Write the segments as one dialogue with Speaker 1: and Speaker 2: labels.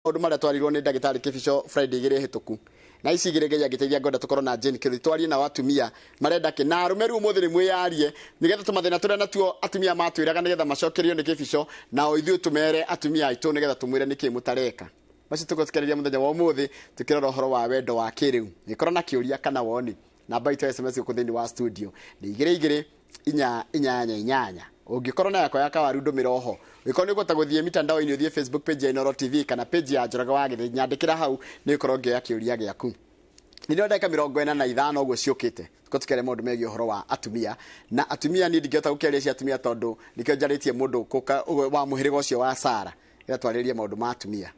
Speaker 1: Maũndũ marĩa twarirwo nĩ ndagĩtarĩ Kĩbico Friday igĩrĩ hĩtũku na ici igĩrĩ Ngai angĩteithia, ngwenda tũkorwo na Jane Kĩrũthi, twarie nao atumia marenda kĩ na arũme. Rĩu ũmũthĩ nĩ mwĩyarie nĩgetha tũmathĩna tũrĩa natuo atumia matwĩraga, nĩgetha macokerio nĩ Kĩbico, nao ithuĩ tũmere atumia aitũ nĩgetha tũmwĩre nĩkĩ mũtareka. Macio tũgũthikĩrĩria mũthenya wa ũmũthĩ tũkĩrora ũhoro wa wendo wa kĩrĩu. Gĩkorwo na kĩũria kana woni, namba itũ ya SMS gũkũ thĩinĩ wa studio nĩ 22488. Ũngĩkorwo na yakwa ya kawaru, ndũmĩra oho. Ũngĩkorwo nĩ ũkũhota gũthiĩ mitandao-inĩ, ũthiĩ Facebook page ya Inooro TV kana page ya Njoroge wa Gĩthĩnji, nyandĩkĩra hau, nĩ ũkorwo ngĩoya kĩũria gĩaku. Nĩ ndĩrona ndagĩka 45 ũguo ciũkĩte tuko tukĩaria maũndũ megiĩ ũhoro wa atumia na atumia. Niĩ ndingĩhota gũkĩaria cia atumia tondũ nĩkĩo njarĩtie mũndũ kũka wa mũhĩrĩga ũcio wa Sara ĩra twarĩrie maũndũ ma atumia,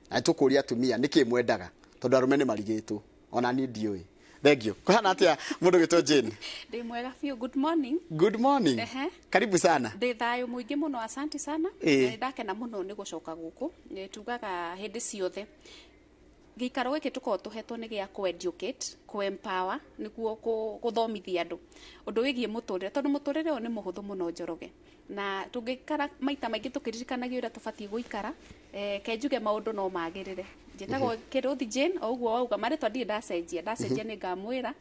Speaker 1: na nĩtũkũria atumia nĩkĩ mwendaga, tondũ arũme nĩ marigĩtwo, ona niĩ ndiũĩ. Thank you. Kũhana atĩa, mũndũ gĩtwo Jane?
Speaker 2: Ndĩ mwega biũ. Good morning.
Speaker 1: Good morning. Karibu sana.
Speaker 2: Ndĩ thayũ mũingĩ mũno, asanti sana. Na nĩ ndakena mũno nĩ gũcoka gũkũ. Nĩ tugaga hĩndĩ ciothe gĩikaro gĩkĩ tũkoragwo tũhetwo nĩ gĩa kũ-educate, kũ-empower, nĩguo gũthomithia andũ ũndũ wĩgiĩ mũtũrĩre, tondũ mũtũrĩre ũyũ nĩ mũhũthũ mũno, Njoroge, na tũngĩikara maita maingĩ tũkĩririkanagia ũrĩa tũbatiĩ gũikara, ke njuge maũndũ no magĩrĩre. Njĩtagwo Kĩrũthi Jane, o ũguo wauga, marĩtwa ndirĩ ndacenjia, ndacenjia nĩ ngamwĩra,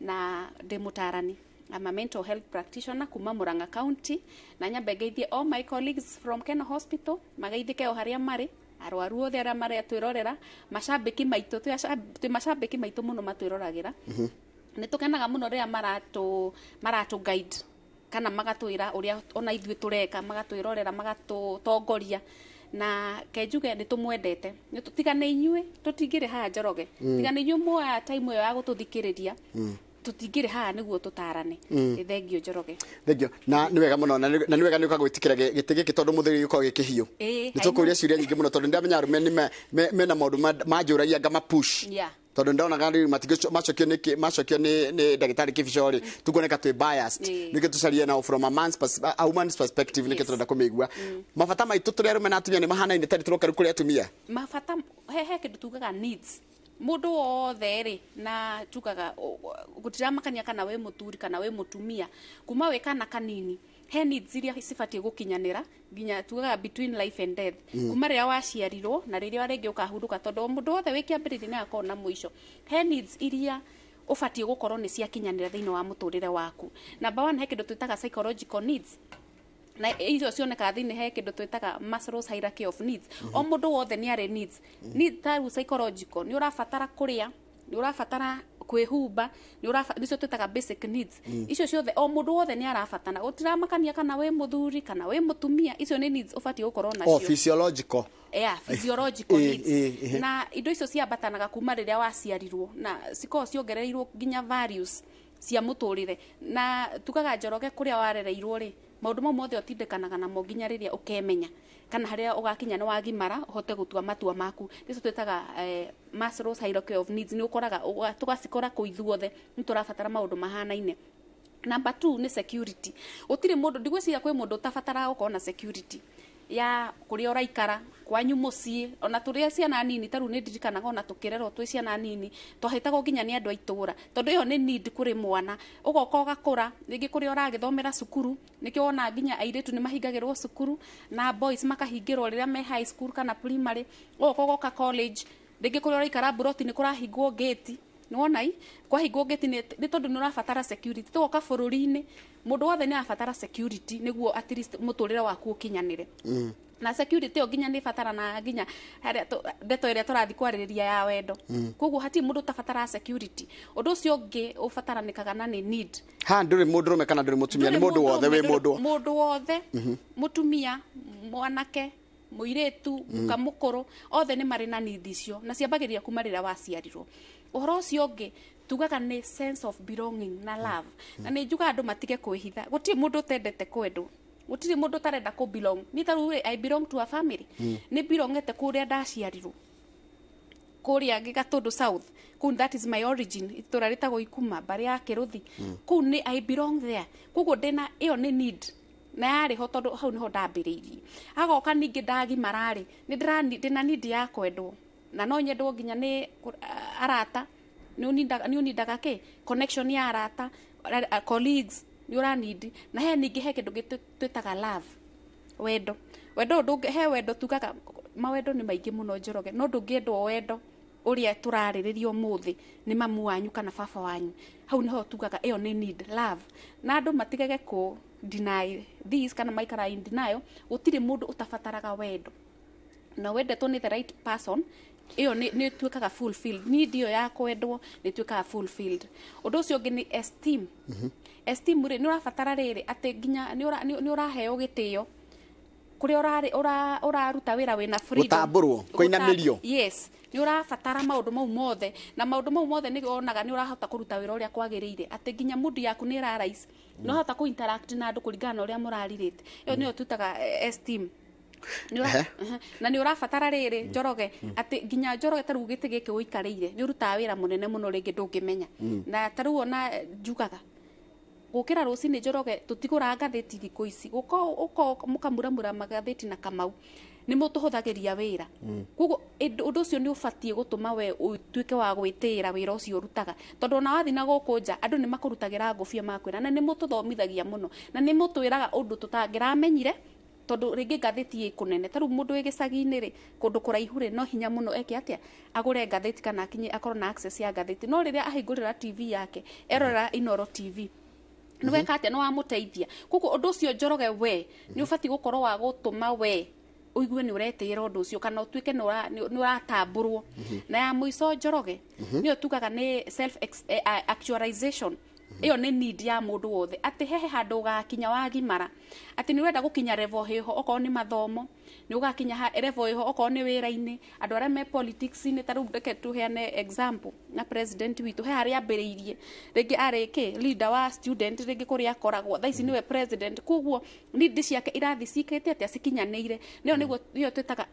Speaker 2: na ndĩ mũtarani. I'm a mental health practitioner kuma Murang'a County, na nyambe ngeithie all my colleagues from Keno Hospital, mageithĩke o harĩa marĩ, arwaru othe arĩa maretwĩrorera, macambĩki maitũ, twĩ macambĩki maitũ mũno matwĩroragĩra. Nĩ tũkenaga mũno rĩrĩa maratũ guide kana magatwĩra ũrĩa ona ithuĩ tũreka, magatwĩrorera, magatũtongoria, na ke njuge nĩ tũmwendete. Tiga nĩ inyuĩ tũtingĩrĩ haha, Njoroge. Tiga nĩ inyuĩ muoya time ĩyo ya gũtũthikĩrĩria, tũtingĩrĩ haha nĩguo tũtarane. Nĩ thengio, Njoroge.
Speaker 1: Thank you. Na nĩ wega mũno, na nĩ wega nĩ ũka gwĩtĩkĩra gĩtĩ gĩkĩ tondũ mũthĩ gĩkoragwo gĩkĩhiũ. Nĩ tũkũria ciũria nyingĩ mũno tondũ ndamenya arũme nĩ mena maũndũ manjũragia ngama push, tondũ ndonaga rĩu macokio nĩ macokio nĩ ndagĩtarĩ Kĩbico rĩ, tukuoneka twĩ biased. Nĩkĩo tũcarie nao from a woman's perspective, nĩkĩo tũrenda kũmĩigua. Mabata maitũ tũrĩ arũme na atumia nĩ mahanaine tarĩ tũroka rĩu kũrĩ atumia?
Speaker 2: Mabata, he kĩndũ tugaga needs mũndũ wothe rĩ, na tugaga gũtiramakania kana wĩ mũthuri kana wĩ mũtumia, kuma wĩ kana kanini he needs iria cibatiĩ gũkinyanĩra nginya tugaga between life and death, kuma rĩrĩa waciarirwo na rĩrĩa rĩngĩ ũkahurũka, tondũ o mũndũ wothe wĩ kĩambĩrĩria nĩ akorwo na mũico. He needs iria ũbatiĩ gũkorwo nĩ ciakinyanĩra thĩinĩ wa mũtũrĩre waku. Number one, he kĩndũ twĩtaga psychological needs, na icio cionekaga thĩinĩ he kĩndũ twĩtaga Maslow's hierarchy of needs. O mũndũ wothe nĩ arĩ needs. Need ta rĩu psychological, nĩ ũrabatara kũrĩa, nĩ ũrabatara kwĩhumba, nĩcio twĩtaga basic needs. Icio ciothe o mũndũ wothe nĩ arabatara, gũtiramakania kana wĩ mũthuri kana wĩ mũtumia. Icio nĩ needs ũbatiĩ gũkorwo nacio.
Speaker 1: Oh, physiological.
Speaker 2: Yeah, physiological needs. Na indo icio ciambatanaga kuma rĩrĩa waciarirwo na cikoragwo ciongereirwo nginya values cia mũtũrĩre, na tugaga, Njoroge, kũrĩa warereirwo rĩ, maũndũ mau mothe ũtindĩkanaga namo nginya rĩrĩa ũkemenya kana harĩa ũgakinya nĩ wagimara ũhote gũtua matua maku. Nĩcio twĩtaga Maslow's hierarchy of needs. Nĩ ũkoraga tũgacikora kũ ithuothe nĩ tũrabatara maũndũ mahanaine. Number two nĩ security. Gũtirĩ mũndũ, ndigwĩciria kwĩ mũndũ ũtabataraga gũkorwo na security ya kũrĩa ũraikara, kwanyu mũciĩ. Ona tũrĩ ciana nini, ta rĩu nĩ ndirikanaga ona tũkĩrerwo twĩ ciana nini, twahĩtagwo nginya nĩ andũ a itũũra, tondũ ĩyo nĩ need kũrĩ mwana. Ũgoka ũgakũra, rĩngĩ kũrĩa ũragĩthomera cukuru, nĩkĩo wona nginya airĩtu nĩ mahingagĩrwo cukuru na boys makahingĩrwo rĩrĩa me high school kana primary. Ũgoka ũgoka college, rĩngĩ kũrĩa ũraikara mburoti nĩ kũrahingwo gate. Nĩwona i kwahingwo gate nĩ tondũ nĩ ũrabatara security. Tũgoka bũrũri-inĩ, mũndũ wothe nĩ arabatara security nĩguo at least mũtũrĩre waku ũkinyanĩre. Na security ĩyo nginya nĩ ĩbataranaga nginya harĩa ndeto ĩrĩa tũrathiĩ kwarĩrĩria ya wendo. Koguo hatirĩ mũndũ ũtabataraga security. Ũndũ ũcio ũngĩ ũbataranĩkaga na nĩ need.
Speaker 1: Ha ndũrĩ mũndũrũme kana ndũrĩ mũtumia, nĩ mũndũ wothe wĩ mũndũ.
Speaker 2: Mũndũ wothe, mũtumia, mwanake, mũirĩtu, mũka mũkũrũ, othe nĩ marĩ na need icio, na ciambagĩrĩria kuma rĩrĩa waciarirwo. Ũhoro ũcio ũngĩ tugaga nĩ sense of belonging na love, na nĩ njugaga andũ matige kwĩhitha. Gũtirĩ mũndũ ũtendete kwendwo, gũtirĩ mũndũ ũtarenda kũ belong. Niĩ ta rĩu rĩ, I belong to a family, nĩ belongete kũrĩa ndaciarirwo, kũrĩa Gĩgatũndũ South kũu, that is my origin, itũra rĩtagwo Ikuma, mbarĩ ya Kĩrũthi kũu, nĩ I belong there. Koguo ndĩna ĩyo nĩ need na yarĩ ho tondũ hau nĩho ndambĩrĩirie. Agoka ningĩ ndagimara rĩ, nĩ ndĩna need ya kwendwo, na no nyendwo nginya nĩ arata. Nĩ ũnindaga kĩ connection ya arata, colleagues, nĩ ũranindi. Na he ningĩ he kĩndũ twĩtaga love, wendo. Wendo ũyũ he wendo tugaga Mawendo nĩ maingĩ mũno, Njoroge, no ndũngĩendwo wendo ũrĩa tũrarĩrĩria ũmũthĩ nĩ mamu wanyu kana baba wanyu. Hau nĩho tugaga ĩyo nĩ need, love. Na andũ matigage kũ deny this kana maikara in denial. Gũtirĩ mũndũ ũtabataraga wendo, na wendetwo nĩ the right person, ĩyo nĩ ĩtuĩkaga fulfilled. Need ĩyo ya kwendwo nĩ ĩtuĩkaga fulfilled. Ũndũ ũcio ũngĩ nĩ esteem. Esteem rĩ, nĩ ũrabatara rĩrĩ atĩ nginya nĩ ũraheo gĩtĩo kũrĩa ũraruta wĩra wĩna freedom.
Speaker 1: Gũtambũrwo, kũinamĩrio.
Speaker 2: Yes, nĩ ũrabatara maũndũ mau mothe, na maũndũ mau mothe nĩ wonaga nĩ ũrahota kũruta wĩra ũrĩa kwagĩrĩire, atĩ nginya mood yaku nĩ ĩra rise, nĩ ũrahota kũ interact na andũ kũringana na ũrĩa mũrarirĩte. Ĩyo nĩyo twĩtaga esteem. Na nĩ ũrabatara rĩrĩ, Njoroge, atĩ nginya Njoroge ta rĩu gĩtĩ gĩkĩ ũikarĩire, nĩ ũrutaga wĩra mũnene mũno rĩngĩ ndũngĩmenya. Na ta rĩu ona njugaga gũkĩra rũcinĩ, Njoroge, tũtigũraga ngathĩti thikũ ici, gũka mũkamuramura magathĩti na Kamau, nĩ mũtũhũthagĩria wĩra. Koguo ũndũ ũcio nĩ ũbatiĩ gũtũma we ũtuĩke wa gwĩtĩĩra wĩra ũcio ũrutaga, tondũ ona wathiĩ na gũkũ nja andũ nĩ makũrutagĩra ngũbia, makwĩra na nĩ mũtũthomithagia mũno na nĩ mũtwĩraga ũndũ tũtangĩramenyire, tondũ rĩngĩ ngathĩti ĩ kũnene. Ta rĩu mũndũ wĩ gĩcagi-inĩ rĩ, kũndũ kũraihu rĩ, no hinya mũno eke atĩa, agũre ngathĩti kana akinye akorwo na access ya ngathĩti. No rĩrĩa ahingũrĩra TV yake erorera Inoro TV, nĩ weka atĩa? Nĩ wamũteithia. Koguo ũndũ ũcio, Njoroge, we nĩ ũbatiĩ gũkorwo wa gũtũma we ũigue nĩ ũretĩĩra ũndũ ũcio kana ũtuĩke nĩ ũratambũrwo. Na ya mũico, Njoroge, nĩyo tugaga nĩ self actualization. Ĩyo nĩ need ya mũndũ wothe, atĩ hehe handũ ũgakinya wagimara atĩ nĩ ũrenda gũkinya level ĩho, okorwo nĩ mathomo nĩ ũgakinya level ĩho, okorwo nĩ wĩra-inĩ, andũ arĩa me politics-inĩ. Ta rĩu reke tũheane example na president witũ, he harĩa ambĩrĩirie, rĩngĩ arĩ kĩ leader wa student, rĩngĩ kũrĩa akoragwo, thaa ici nĩwe president. Koguo need ciake irathi cikĩte atĩa? Cikinyanĩire. Nĩyo nĩguo nĩyo twĩtaga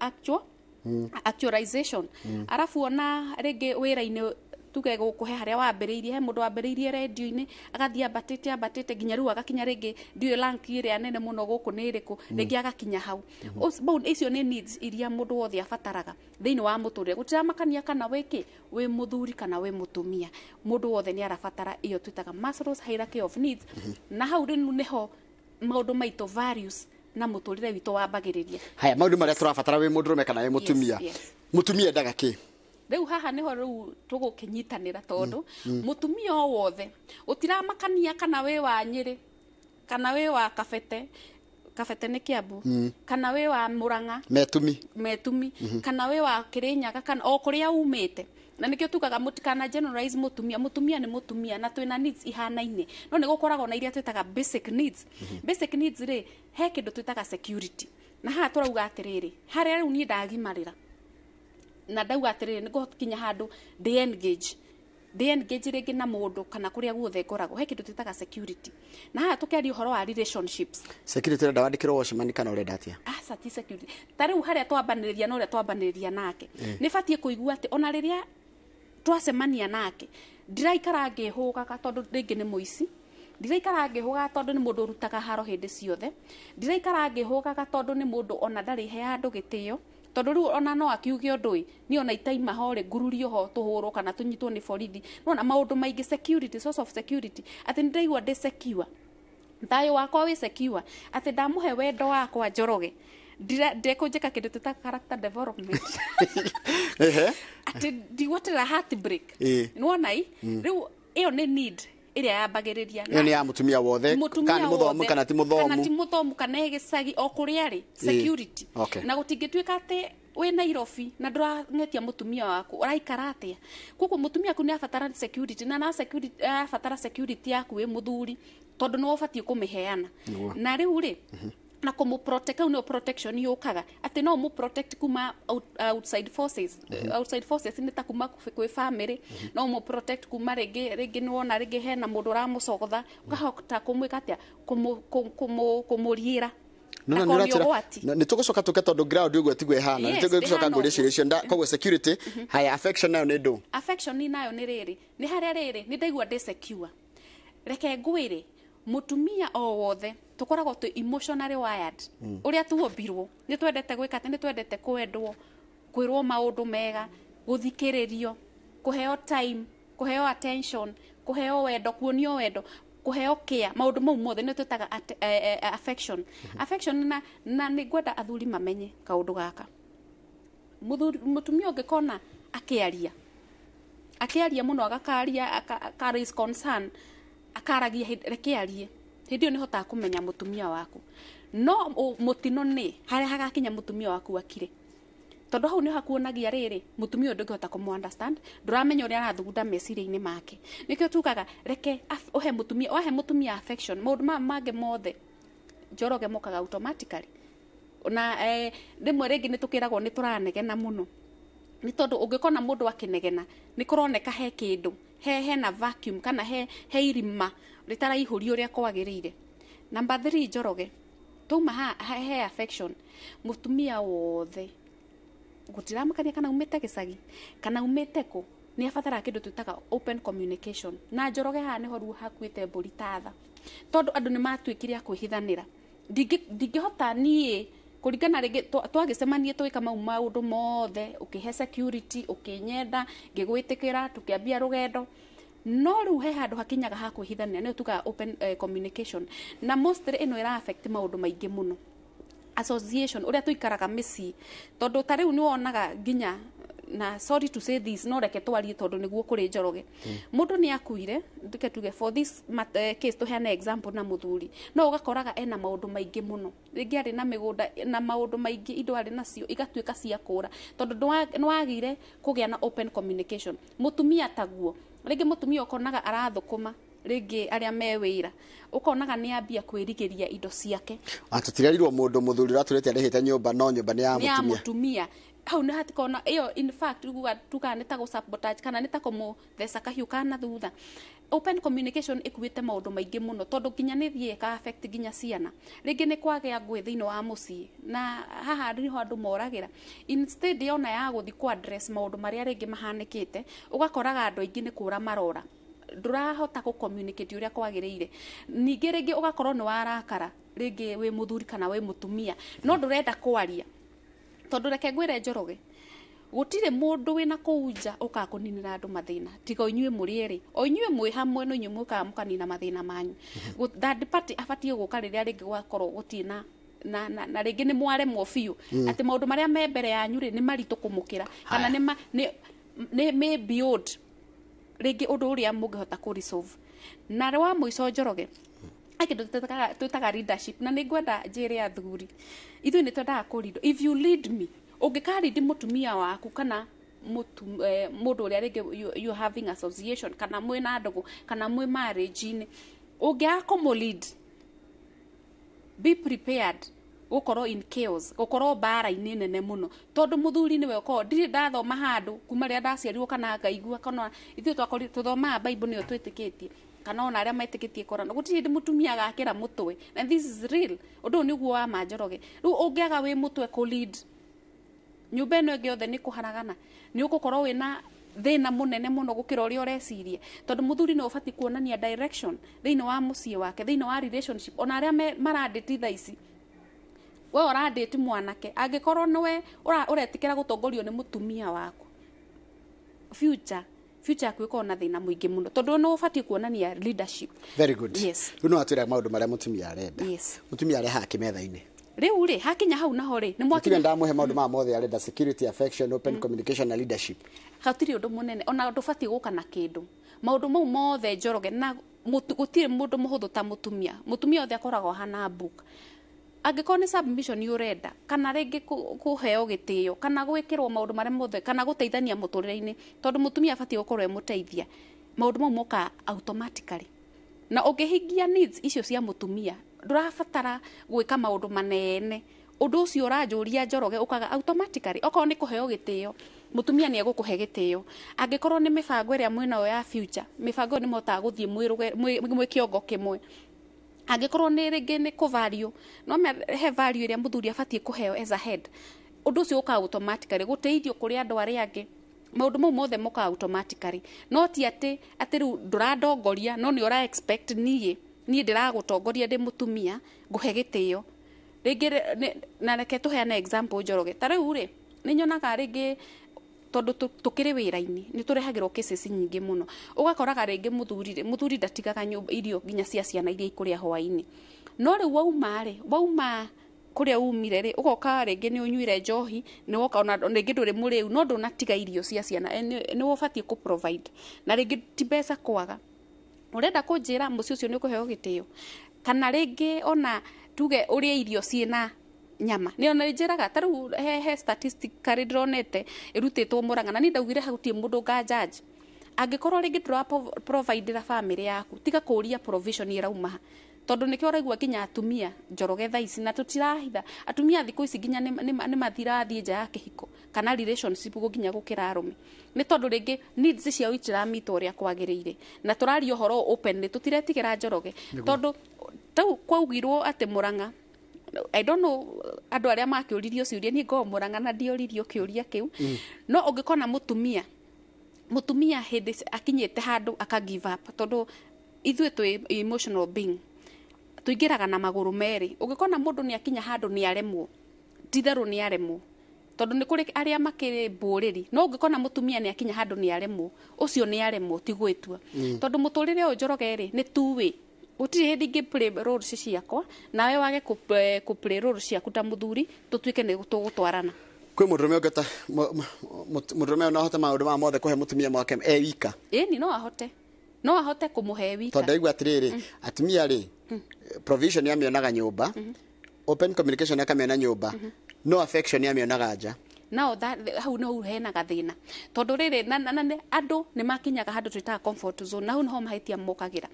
Speaker 2: actualization. Arabu ona rĩngĩ wĩra-inĩ, tuge gũkũ he harĩa wambĩrĩirie, he mũndũ wambĩrĩirie rendio-inĩ, agathiĩ ambatĩte ambatĩte nginya rĩu agakinya rĩngĩ ndiũĩ rank ĩrĩa nene mũno gũkũ nĩ ĩrĩkũ, rĩngĩ agakinya hau. Icio nĩ needs iria mũndũ wothe abataraga thĩinĩ wa mũtũrĩre. Gũtiramakania kana wĩ kĩ, wĩ mũthuri kana wĩ mũtumia, mũndũ wothe nĩ arabatara ĩyo twĩtaga Maslow's hierarchy of needs. Na hau rĩu nĩho maũndũ maitũ, values na mũtũrĩre witũ wambagĩrĩria.
Speaker 1: Haya, maũndũ marĩa tũrabatara wĩ mũndũrũme kana wĩ mũtumia.
Speaker 2: Yes.
Speaker 1: Mũtumia endaga kĩ?
Speaker 2: Rĩu haha nĩho rĩu tũgũkĩnyitanĩra, tondũ mũtumia o wothe, gũtiramakania kana wĩ wa Nyĩrĩ kana wĩ wa Kabete, Kabete nĩ Kĩambu, kana wĩ wa Mũrang'a,
Speaker 1: Metumi.
Speaker 2: Metumi, kana wĩ wa Kĩrĩnyaga, kana o kũrĩa umĩte. Na nĩkĩo tugaga mũtikana generalize mũtumia. Mũtumia nĩ mũtumia, na twĩna needs ihanaine, no nĩ gũkoragwo na iria twĩtaga basic needs. Basic needs rĩ, he kĩndũ twĩtaga security. Na haha tũrauga atĩrĩrĩ, harĩa rĩu niĩ ndagimarĩra na ndauga atĩrĩrĩ, nĩ ngũkinya handũ ndĩ engage rĩngĩ na mũndũ kana kũrĩa guothe ngoragwo, he kĩndũ twĩtaga security. Na haha tũkĩaria ũhoro wa relationships.
Speaker 1: Security, ũrenda wandĩkĩrwo watchman kana ũrenda atĩa?
Speaker 2: Aca, ti security. Ta rĩu harĩa twambanĩrĩria na ũrĩa twambanĩrĩria nake, nĩ batiĩ kũigua atĩ ona rĩrĩa twacemania nake ndiraikara ngĩhũgaga tondũ rĩngĩ nĩ mũici, ndiraikara ngĩhũgaga tondũ nĩ mũndũ ũrutaga haro hĩndĩ ciothe, ndiraikara ngĩhũgaga tondũ nĩ mũndũ ona ndarĩ he andũ gĩtĩo, tondũ rĩu ona no akiuge ũndũ ĩ niĩ ona itaima ho rĩ, ngururio ho tũhũrwo kana tũnyitwo nĩ borithi. Nona maũndũ maingĩ, security, source of security, atĩ nĩ ndaigua ndĩ secure, thayũ wakwa wĩ secure, atĩ ndamũhe wendo wakwa Njoroge, ndekũnjĩka kĩndũ twĩtaga character development, atĩ ndigweterera heartbreak. Nĩwona i rĩu ĩyo nĩ need ĩrĩa yambagĩrĩria.
Speaker 1: Ĩyo nĩ ya mũtumia wothe.
Speaker 2: Mũtumia
Speaker 1: kana nĩ mũthomu
Speaker 2: wothe,
Speaker 1: kana ti
Speaker 2: kana
Speaker 1: mũthomu.
Speaker 2: Ti mũthomu kana e gĩcagi, o kũrĩa arĩ, security. Na gũtingĩtuĩka atĩ wĩ Nairobi na ndũrang'etia mũtumia waku ũraikara atĩa. Koguo mũtumia waku nĩ abatara security, na security abatara security yaku wĩ mũthuri, tondũ nĩwe ũbatiĩ kũmĩheana. Na rĩu rĩ, na kũmũ protect, kau nĩyo protection yũkaga, atĩ no ũmũ protect kuma outside forces. Outside forces nĩ ta kuma kwĩ family, no ũmũ protect kuma rĩngĩ nĩwona rĩngĩ hena mũndũ ũramũcogotha, ũkahota kũmwĩka atĩa? Kũmũriĩra
Speaker 1: No, no,
Speaker 2: ndakonio
Speaker 1: nĩ
Speaker 2: ũgwati.
Speaker 1: Nĩ tũgũcoka tũke, tondũ ground ũguo tiguo ĩhana. Nĩ
Speaker 2: Yes,
Speaker 1: tũgũcoka
Speaker 2: ndĩhana
Speaker 1: ngũrie
Speaker 2: ũguo.
Speaker 1: ciũria icio. Koguo security. Haya, affection nayo nĩ ndũ?
Speaker 2: Affection nayo nĩ rĩrĩ, nĩ harĩa rĩrĩ nĩ ndaigua ndĩ secure. Reke ngwĩre, mũtumia o wothe tũkoragwo twĩ emotionally wired. Ũrĩa tuombirwo nĩ twendete gwĩka atĩ nĩ twendete kwendwo, kwĩrwo maũndũ mega, gũthikĩrĩrio, kũheo time, kũheo attention, kũheo wendo, kuonio wendo, kũheo care. Maũndũ mau mothe nĩ twĩtaga affection. Affection na nĩ ngwenda athuri mamenye kaũndũ gaka. Mũtumia ũngĩkona akĩaria akĩaria mũno, agakaria, aka raise concern, akaragia, reke arie. Hĩndĩ ĩyo nĩ hotaga kũmenya mũtumia waku. No mũtino nĩ harĩa hagakinya mũtumia waku akire, tondũ hau nĩ hakuonagia rĩrĩ, mũtumia ũyũ ndũngĩhota kũmũ understand, ndũramenya ũrĩa arathugunda meciria-inĩ make. Nĩkĩo tugaga reke ũhe mũtumia, wahe mũtumia affection, maũndũ maya mangĩ mothe, Njoroge, mokaga automatically. Na rĩmwe rĩngĩ nĩ tũkĩragwo nĩ tũranegena mũno, nĩ tondũ ũngĩkona mũndũ akĩnegena, nĩ kũroneka he kĩndũ hena vacuum kana he irima rĩtaraihũrio ũrĩa kwagĩrĩire. Number 3, Njoroge, twauma he affection, mũtumia wothe, gũtiramakania kana umĩte gĩcagi kana umĩte kũ, nĩ abataraga kĩndũ twĩtaga open communication. Na Njoroge, haha nĩho rĩu hakuĩte mbũri tatha, tondũ andũ nĩ matuĩkire a kwĩhithanĩra. Ndingĩhota niĩ kũringana rĩngĩ twagĩcemania, twĩka mau maũndũ mothe, ũkĩhe security, ũkĩnyenda, ngĩgwĩtĩkĩra, tũkĩambia rũgendo, no rĩu he handũ hakinyaga ha kwĩhithanĩra. Nĩyo tugaga open communication. Na mostly ĩno ĩra affect maũndũ maingĩ mũno, association, ũrĩa tũikaraga mĩciĩ, tondũ ta rĩu nĩ wonaga nginya, na sorry to say this, no reke twarie tondũ nĩguo kũrĩ, Njoroge, mũndũ nĩ akuire. Reke tuge for this case, tũheane example na mũthuri, no ũgakoraga ena maũndũ maingĩ mũno, rĩngĩ arĩ na mĩgũnda na maũndũ maingĩ, indo arĩ nacio igatuĩka cia kũra tondũ nĩwagire kũgĩa na open communication. Mũtumia taguo, rĩngĩ mũtumia ũkonaga arathũkũma, rĩngĩ arĩa me wĩra, ũkonaga nĩ ambia kwĩrigĩria indo ciake.
Speaker 1: Tũtirerirwo mũndũ mũthuri ũratũrĩte arĩhĩte nyũmba, no nyũmba nĩ ya
Speaker 2: nĩ ya
Speaker 1: mũtumia.
Speaker 2: Mũtumia hau nĩ hatikona ĩyo. In fact, tugaga nĩ ta gũ-sabotage kana nĩ ta kũmũtheca kahiũ kana thutha. Open communication ĩkuĩte maũndũ maingĩ mũno, tondũ nginya nĩ thiĩ ĩka affect nginya ciana. Rĩngĩ nĩ kwagĩa ngũĩ thĩinĩ wa mũciĩ, na haha nĩho andũ moragĩra instead yona ya gũthiĩ kũ address maũndũ marĩa rĩngĩ mahanĩkĩte. Ũgakoraga andũ aingĩ nĩ kũra marora, ndũrahota kũ communicate ũrĩa kwagĩrĩire. Ningĩ rĩngĩ ũgakorwo nĩ warakara, rĩngĩ wĩ mũthuri kana wĩ mũtumia, no ndũrenda kwaria, tondũ reke ngwĩre, Njoroge, gũtirĩ mũndũ wĩna kũu nja ũkaga kũninĩra andũ mathĩna tiga o inyuĩ mũrĩ erĩ, o inyuĩ mwĩ hamwe, no inyuĩ mũkaga mũkanina mathĩna manyu. Third party abatiĩ gũka rĩrĩa rĩngĩ gwakorwo gũtirĩ na rĩngĩ nĩ mwaremwo biũ, atĩ maũndũ marĩa me mbere yanyu rĩ, nĩ maritũ kũmũkĩra kana nĩ nĩ may beyond rĩngĩ ũndũ ũrĩa mũngĩhota kũ resolve. Na wa mũico, Njoroge, he kĩndũ twĩtaga leadership, na nĩ ngwenda njĩre athuri, ithuĩ nĩ twendaga kũ lead. If you lead me, ũngĩka lead mũtumia waku kana mũndũ ũrĩa rĩngĩ you having association kana mwĩna ndũgũ kana mwĩ marriage-inĩ, ũngĩaga kũmũ lead, be prepared gũkorwo in chaos, gũkorwo mbara-inĩ nene mũno, tondũ mũthuri nĩwe ũkorwo. Ndirĩ ndathoma handũ kuma rĩrĩa ndaciarirwo kana ngaigua kana ithuĩ twakorirwo tũthomaga Bible, nĩyo twĩtĩkĩtie, kana ona arĩa metĩkĩtie Koran, gũtirĩ hĩndĩ mũtumia agakĩra mũtwe. And this is real, ũndũ ũyũ nĩguo wa ma, Njoroge. Rĩu ũngĩaga wĩ mũtwe kũ lead, nyũmba ĩno ĩngĩ yothe nĩ kũharagana, nĩ ũgũkorwo wĩna thĩna mũnene mũno gũkĩra ũrĩa ũreciria, tondũ mũthuri nĩ ũbatiĩ kuonania direction thĩinĩ wa mũciĩ wake, thĩinĩ wa relationship. Ona arĩa marandĩti thaa ici, we ũrandĩti mwanake, angĩkorwo nĩwe ũretĩkĩra gũtongorio nĩ mũtumia waku, future yaku ĩkorwo na thĩna mũingĩ mũno, tondũ nĩ ũbatiĩ kuonania leadership.
Speaker 1: Very good.
Speaker 2: Yes.
Speaker 1: Rĩu no atwĩra maũndũ marĩa mũtumia arenda.
Speaker 2: Yes.
Speaker 1: Mũtumia arehaga kĩmetha-inĩ?
Speaker 2: Rĩu rĩ, hakinya hau naho rĩ, nĩ
Speaker 1: mũtumia
Speaker 2: mwakinya
Speaker 1: ndamũhe maũndũ maya mothe arenda: security, affection, open communication na leadership.
Speaker 2: Hatirĩ ũndũ mũnene ona ndũbatiĩ gũka na kĩndũ, maũndũ mau mothe, Njoroge, na gũtirĩ mũndũ mũhũthũ ta mũtumia. Mũtumia othe akoragwo ahana book. Angĩkorwo nĩ submission ũrenda, kana rĩngĩ kũheo gĩtĩo, kana gwĩkĩrwo maũndũ marĩa mothe, kana gũteithania mũtũrĩre-inĩ, tondũ mũtumia abatiĩ gũkorwo e mũteithia, maũndũ mau mokaga automatically. Na ũngĩhingia needs icio cia mũtumia, ndũrabatara gwĩka maũndũ manene. Ũndũ ũcio ũranjũria, Njoroge, ũkaga automatically. Okorwo nĩ kũheo gĩtĩo, mũtumia nĩ egũkũhe gĩtĩo. Angĩkorwo nĩ mĩbango ĩrĩa mwĩnayo ya future, mĩbango ĩyo nĩ mũhotaga gũthiĩ mwĩ kĩongo kĩmwe. Angĩkorwo nĩ rĩngĩ nĩ kũ value, no he value ĩrĩa mũthuri abatiĩ kũheo as a head, ũndũ ũcio ũkaga automatically. Gũteithio kũrĩ andũ arĩa angĩ, maũndũ mau mothe mokaga automatically. No ti atĩ rĩu ndũrandongoria, no nĩ ũra expect niĩ ndĩragũtongoria ndĩ mũtumia ngũhe gĩtĩo rĩngĩ. Na reke tũheane example, Njoroge. Ta rĩu rĩ, nĩ nyonaga rĩngĩ tondũ tũkĩrĩ wĩra-inĩ nĩ tũrehagĩrwo cases nyingĩ mũno. Ũgakoraga rĩngĩ mũthuri rĩ, mũthuri ndatigaga nyũmba irio nginya cia ciana iria ikũrĩa hwaĩ-inĩ, no rĩu wauma rĩ, wauma Kũrĩa umire rĩ, ũgoka rĩngĩ nĩ ũnyuire njohi, nĩ woka ona rĩngĩ ndũrĩ mũrĩu, no ndũnatiga irio cia ciana. Nĩ ũbatiĩ kũ provide, na rĩngĩ ti mbeca kwaga. Ũrenda kũnjĩra mũciĩ ũcio nĩ ũkũheo gĩtĩo? Kana rĩngĩ ona tuge ũrĩe irio ciĩna nyama, nĩ ona njĩraga ta rĩu he statistically ndĩronete ĩrutĩtwo Mũrang'a, na niĩ ndaugire hau ti mũndũ nga judge. Angĩkorwo rĩngĩ ndũra providera family yaku, tiga kũũria provision ĩrauma ha, tondũ nĩkĩo ũraigua nginya atumia, Njoroge, thaa ici, na tũtirahitha, atumia thikũ ici nginya nĩ mathirathiĩ nja ya kĩhiko kana relationship nginya gũkĩra arũme, nĩ tondũ rĩngĩ needs ciao itiramita ũrĩa kwagĩrĩire. Na tũraria ũhoro openly, tũtiretigĩra, Njoroge, tondũ tau kwaugirwo atĩ Mũrang'a, I don't know andũ arĩa makĩũririo ciũria. Niĩ ngoragwo Mũrang'a na ndioririo kĩũria kĩu. No ũngĩkona mũtumia hĩndĩ akinyĩte handũ aka give up, tondũ ithuĩ twĩ emotional being, tũingĩraga na magũrũ merĩ. Ũngĩkona mũndũ nĩ akinya handũ nĩ aremwo, titherũ nĩ aremwo, tondũ nĩ kũrĩ arĩa makĩrĩ mbũrĩri. No ũngĩkona mũtumia nĩ akinya handũ nĩ aremwo, ũcio nĩ aremwo, ti gwĩtua, tondũ mũtũrĩre ũyũ, Njoroge rĩ, nĩ two-way. Gũtirĩ hĩndĩ ingĩ play roles ciakwa nawe wage kũ play roles ciaku ta mũthuri, tũtuĩke nĩ tũgũtwarana.
Speaker 1: Kwĩ mũndũrũme ũngĩhota, mũndũrũme no ahote maũndũ maya mothe kũhe mũtumia mwake e wika?
Speaker 2: Ĩni, no ahote kũmũhe wika.
Speaker 1: Tondũ ndaigua atĩrĩrĩ, atumia rĩ, provision amĩonaga nyũmba, open communication akamĩona nyũmba, no affection amĩonaga nja.
Speaker 2: Now that hau no hena gathĩna, tondũ rĩrĩ na andũ nĩ makinyaga handũ twĩtaga comfort zone, na hau niho mahĩtia mokagĩra.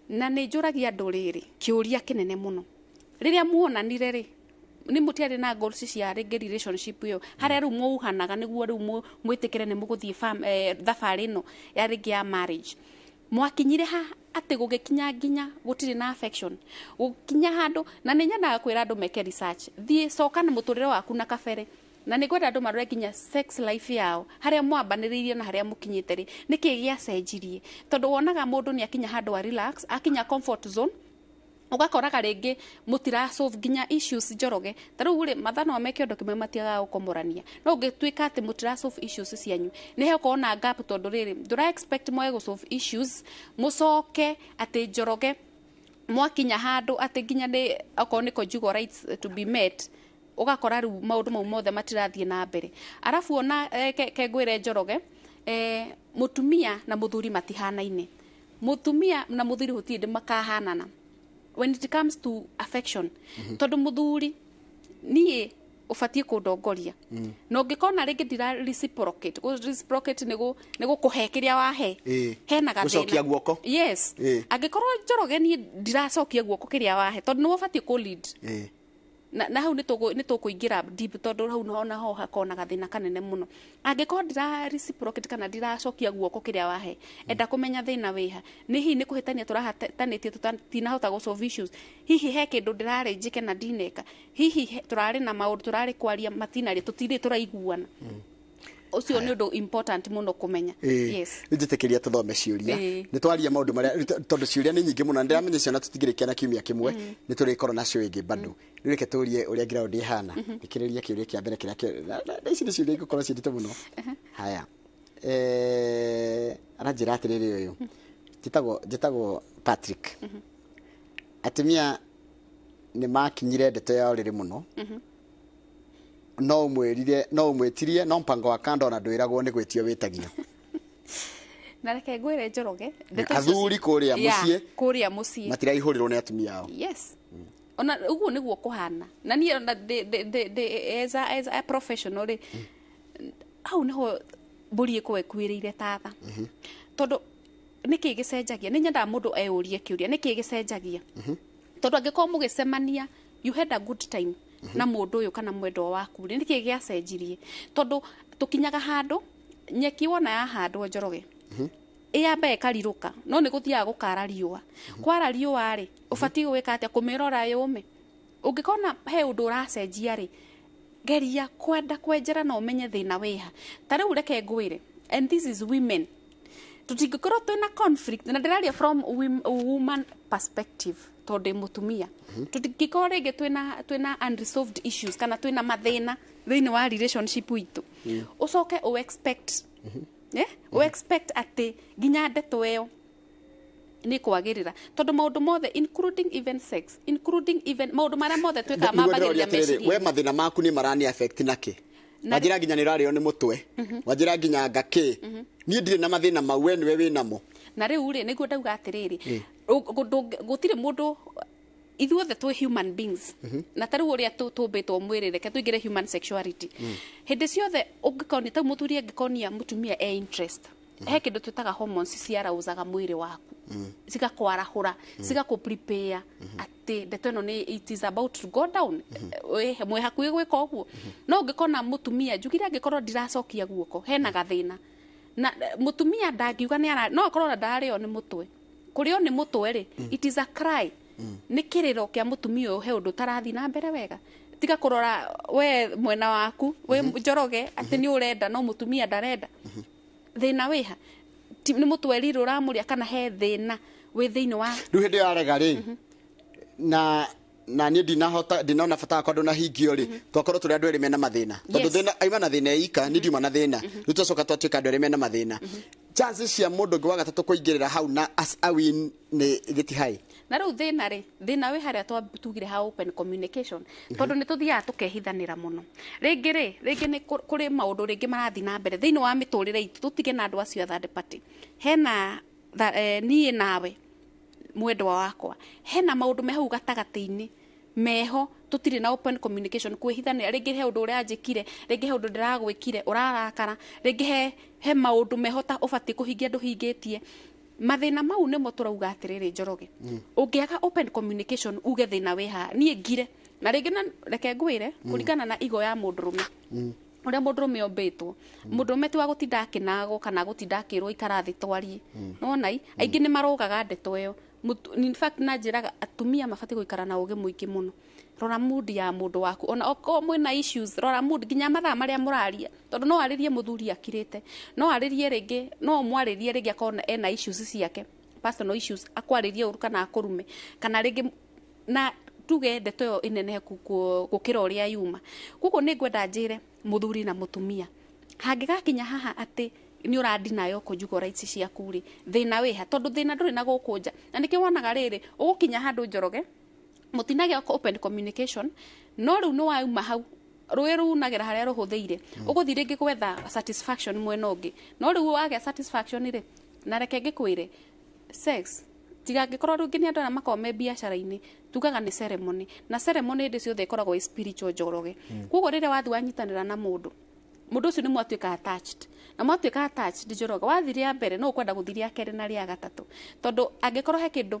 Speaker 2: Na nĩ njũragia andũ rĩrĩ kĩũria kĩnene mũno: rĩrĩa muonanire rĩ, nĩ mũtiarĩ na goals cia rĩngĩ relationship ĩyo, harĩa rĩu mũuhanaga nĩguo rĩu mwĩtĩkĩre nĩ mũgũthiĩ thabarĩ ĩno ya rĩngĩ ya marriage? Mwakinyire ha atĩ gũgĩkinya nginya gũtirĩ na affection, gũkinya handũ? Na nĩ nyendaga kwĩra andũ meke research, thiĩ coka na mũtũrĩre waku na kabere, na nĩ ngwenda andũ marore nginya sex life yao, harĩa mwambanĩrĩirie na harĩa mũkinyĩte rĩ, nĩkĩ gĩacenjirie? Tondũ wonaga mũndũ nĩ akinya handũ a relax, akinya comfort zone, ũgakoraga rĩngĩ mũtira solve nginya issues. Njoroge, ta rĩu rĩ, mathaa no meke ũndũ kĩmwe, matiagaga gũkomorania. No ũngĩtuĩka atĩ mũtira solve issues cianyu, nĩ hekorwo na gap, tondũ rĩrĩ, ndũra expect mwage gũ solve issues, mũcoke atĩ, Njoroge, mwakinya handũ atĩ nginya nĩ okorwo nĩ conjugal rights to be met, ũgakora rĩu maũndũ mau mothe matirathiĩ na mbere. Arabu ona ke ngwĩre, Njoroge, mũtumia na mũthuri matihanaine. Mũtumia na mũthuri gũtirĩ hĩndĩ makahanana when it comes to affection, tondũ mũthuri niĩ ũbatiĩ kũndongoria, na ũngĩkona rĩngĩ ndira reciprocate, gũ reciprocate nĩ gũkũhe kĩrĩa wahe, hena gathĩna.
Speaker 1: Gũcokia guoko.
Speaker 2: Yes. Angĩkorwo, Njoroge, niĩ ndiracokia guoko kĩrĩa wahe, tondũ nĩwe ũbatiĩ kũ lead, na hau nĩ tũkũingĩra deep, tondũ hau naho naho hakoragwo na gathĩna kanene mũno. Angĩkorwo ndira reciprocate kana ndiracokia guoko kĩrĩa wahe, enda kũmenya thĩna wĩha. Nĩ hihi nĩ kũhĩtania tũrahĩtanĩtie, tũtinahota gũ solve issues? Hihi he kĩndũ ndĩrarĩ njĩke na ndineka? Hihi tũrarĩ na maũndũ tũrarĩ kwaria matinarĩ, tũtirĩ tũraiguana? Ũcio nĩ ũndũ important mũno kũmenya. Yes.
Speaker 1: Njĩtĩkĩria tũthome ciũria. Nĩ twaria maũndũ marĩa, tondũ ciũria nĩ nyingĩ mũno na ndĩramenya ciana tũtingĩrĩkia na kiumia kĩmwe, nĩ tũrĩkorwo nacio ĩngĩ bado. Rĩu reke tũrie ũrĩa ground ĩhana. Thikĩrĩria kĩũria kĩa mbere kĩrĩa na ici nĩ ciũria igũkorwo ciĩ nditũ mũno. Haya, aranjĩra atĩrĩrĩ, ũyũ njĩtagwo Patrick, atumia nĩ makinyire ndeto ya ũrĩrĩ mũno, no ũmwĩrire, no ũmwĩtirie, no mpango wa kando ona ndwĩragwo nĩ gwĩtio wĩtagio.
Speaker 2: Na reke ngwĩre, Njoroge, ndeto icio
Speaker 1: Athuri kũrĩa mũciĩ
Speaker 2: kũrĩa mũciĩ
Speaker 1: matiraihũrĩrwo nĩ atumia ao.
Speaker 2: Yes, ona ũguo nĩguo kũhana. Na niĩ ona ndĩ as a professional rĩ, hau nĩho mbũri ĩkorwo ĩkuĩrĩire tatha, tondũ nĩkĩ gĩcenjagia? Nĩ nyendaga mũndũ eyũrie kĩũria, nĩkĩ gĩcenjagia? Tondũ angĩkorwo mũgĩcemania you had a good time na mũndũ ũyũ kana mwendwa waku rĩ, nĩkĩ gĩacenjirie? Tondũ tũkinyaga handũ nyeki wona yahandwo, Njoroge, ĩyambe ĩkarirũka, no nĩ gũthiaga gũkara riũa. Kwara riũa rĩ, ũbatiĩ gwĩka atĩa kũmĩrora yũme? Ũngĩkona he ũndũ ũracenjia rĩ, geria kwenda kwenjera na ũmenye thĩna wĩha. Ta rĩu reke ngwĩre, and this is women, tũtingĩkorwo twĩna conflict, na ndĩraria from woman perspective tondũ ndĩ mũtumia, tũtingĩkorwo rĩngĩ twĩna unresolved issues kana twĩna mathĩna thĩinĩ wa relationship itũ, ũcoke ũ expect, ũ expect atĩ nginya ndeto ĩyo. Nĩ kwagĩrĩra tondũ maũndũ mothe, including even sex, including even maũndũ marĩa mothe twĩkaga mambagĩrĩria meciria.
Speaker 1: We mathĩna maku nĩ marani affect nake? Wanjĩra nginya nĩ ũrarĩo nĩ mũtwe, wanjĩra nginya ngakĩ. Niĩ ndirĩ na mathĩna mau, we nĩwe wĩnamo.
Speaker 2: Na rĩu rĩ, nĩguo ndauga atĩrĩrĩ, gũtirĩ mũndũ, ithuothe twĩ human beings. Na ta rĩu ũrĩa tũmbĩtwo mwĩrĩ, reke tũingĩre human sexuality. Hĩndĩ ciothe ũngĩkonia ta mũthuri angĩkonia mũtumia e interest, he kĩndũ twĩtaga hormones ciarousaga mwĩrĩ waku, cigakwarahũra, cigakũ prepare atĩ ndeto ĩno nĩ it is about to go down. Mwĩ hakuhĩ gwĩka ũguo. No ũngĩkona mũtumia, njugire angĩkorwo ndiracokia guoko, hena gathĩna. Na mũtumia ndangiuga nĩ ara, no akorwo ona ndararĩo nĩ mũtwe. Kũrĩo nĩ mũtwe rĩ, it is a cry. Nĩ kĩrĩro kĩa mũtumia ũyũ, he ũndũ ũtarathiĩ na mbere wega. Tiga kũrora we mwena waku wĩ Njoroge atĩ nĩ ũrenda no mũtumia ndarenda. Thĩna wĩha? Nĩ mũtwe riri ũramũrĩa kana he thĩna wĩ thĩinĩ wa
Speaker 1: Rĩu hĩndĩ ĩyo arega rĩ, na niĩ ndinahota, ndinona bata wakwa ndũnahingio rĩ, twakorwo tũrĩ andũ erĩ mena mathĩna, tondũ thĩna aima na thĩna eika, niĩ ndiuma na thĩna. Rĩu twacoka twatuĩka andũ erĩ mena mathĩna, chances cia mũndũ ũngĩ wa gatatũ kũingĩrĩra hau na as a win nĩ gĩtihai.
Speaker 2: Na rĩu thĩna rĩ, thĩna wĩ harĩa tugire ha open communication, tondũ nĩ tũthiaga tũkehithanĩra mũno. Rĩngĩ rĩ, rĩngĩ nĩ kũrĩ maũndũ rĩngĩ marathiĩ na mbere thĩinĩ wa mĩtũrĩre itũ, tũtige na andũ acio a third party. Hena niĩ nawe mwendwa wakwa, hena maũndũ me hau gatagatĩ-inĩ meho tũtirĩ na open communication, kwĩhithanĩra. Rĩngĩ he ũndũ ũrĩa njĩkire, rĩngĩ he ũndũ ndĩragwĩkire ũrarakara, rĩngĩ he maũndũ meho ta ũbatiĩ kũhingia ndũhingĩtie. Mathĩna mau nĩmo tũrauga atĩrĩrĩ, Njoroge, ũngĩaga open communication, uge thĩna wĩ haha, niĩ ngire na rĩngĩ. Na reke ngwĩre, kũringana na igo ya mũndũrũme, ũrĩa mũndũrũme ombĩtwo, mũndũrũme ti wa gũtinda akĩnagwo kana gũtinda akĩrwo ikara thĩ twarie. Nĩwona aingĩ nĩ marogaga ndeto ĩyo. In fact, na njĩraga atumia mabatiĩ gũikara na ũgĩ mũingĩ mũno. Rora mood ya mũndũ waku, ona okorwo mwĩna issues, rora mood nginya mathaa marĩa mũraria, tondũ no arĩrie mũthuri akirĩte, no arĩrie rĩngĩ, no mwarĩrie rĩngĩ akorwo ena issues ciake, personal issues, akwarĩrie ũru kana akũrume kana rĩngĩ na tuge ndeto ĩyo ĩnenehe gũkĩra ũrĩa yuma. Koguo nĩ ngwenda njĩre mũthuri na mũtumia, hangĩgakinya haha atĩ nĩ ũrandinayo conjugal rights ciaku rĩ, thĩna wĩha? Tondũ thĩna ndũrĩ na gũkũ nja. Na nĩkĩo wonaga rĩrĩ ũgũkinya handũ, Njoroge, mũtinagĩa open communication, no rĩu nĩ wauma hau, rũĩ runagĩra harĩa rũhũthĩire, ũgũthiĩ rĩngĩ gwetha satisfaction mwena ũngĩ. No rĩu wagĩa satisfaction rĩ, na reke ngĩkwĩre, sex tiga angĩkorwo rĩngĩ nĩ andũ arĩa makoragwo me biacara-inĩ, tugaga nĩ ceremony, na ceremony hĩndĩ ciothe ĩkoragwo ĩ spiritual, Njoroge. Koguo rĩrĩa wathiĩ wanyitanĩra na mũndũ, mũndũ ũcio nĩ mwatuĩka attached, na mwatuĩka attached, Njoroge, wathiĩ rĩa mbere no ũkwenda gũthiĩ rĩa kerĩ na rĩa gatatũ, tondũ angĩkorwo he kĩndũ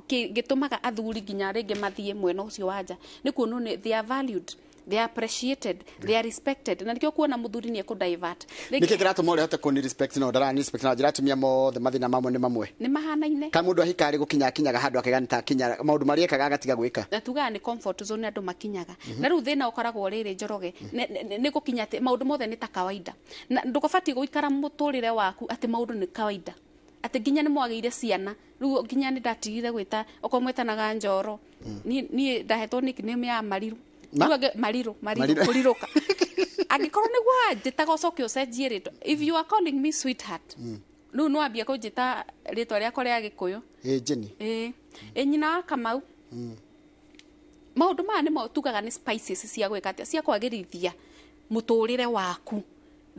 Speaker 2: gĩtũmaga athuri nginya rĩngĩ mathiĩ mwena ũcio wa nja, nĩ kuonwo nĩ they are valued, they are appreciated, they are respected, na nĩkĩo kuona mũthuri nĩ ekũ divert.
Speaker 1: Nĩkĩ kĩratũma ũrĩa ahote kũni respect no ndarani respect na njĩra atumia mothe mathĩna mamwe nĩ mamwe?
Speaker 2: Nĩ mahanaine.
Speaker 1: Ka mũndũ ahika arĩ gũkinya akinyaga handũ akaiga nĩ ta akinya, maũndũ marĩa ekaga agatiga gwĩka.
Speaker 2: Na tugaga nĩ comfort zone andũ makinyaga. Na rĩu thĩna ũkoragwo rĩrĩ, Njoroge, nĩ gũkinya atĩ maũndũ mothe nĩ ta kawaida, na ndũgabatiĩ gũikara mũtũrĩre waku atĩ maũndũ nĩ kawaida, atĩ nginya nĩ mwagĩire ciana, rĩu nginya nĩ ndatigire gwĩta okorwo mwetanaga Njoro. Niĩ ndahetwo nickname ya Mariru.
Speaker 1: Ma?
Speaker 2: Rĩu Mariru, Mariru,
Speaker 1: Mariru.
Speaker 2: Kũrirũka. Angĩkorwo nĩguo wanjĩtaga, ũcoke ũcenjie rĩtwa. If you are calling me sweetheart, rĩu no wambie kũnjĩta rĩtwa rĩakwa rĩa Gĩkũyũ.
Speaker 1: Ĩ Jenny.
Speaker 2: Ĩ ĩ nyina wa Kamau. Maũndũ maya nĩmo tugaga nĩ spices cia gwĩka atĩa, cia kwagĩrithia mũtũrĩre waku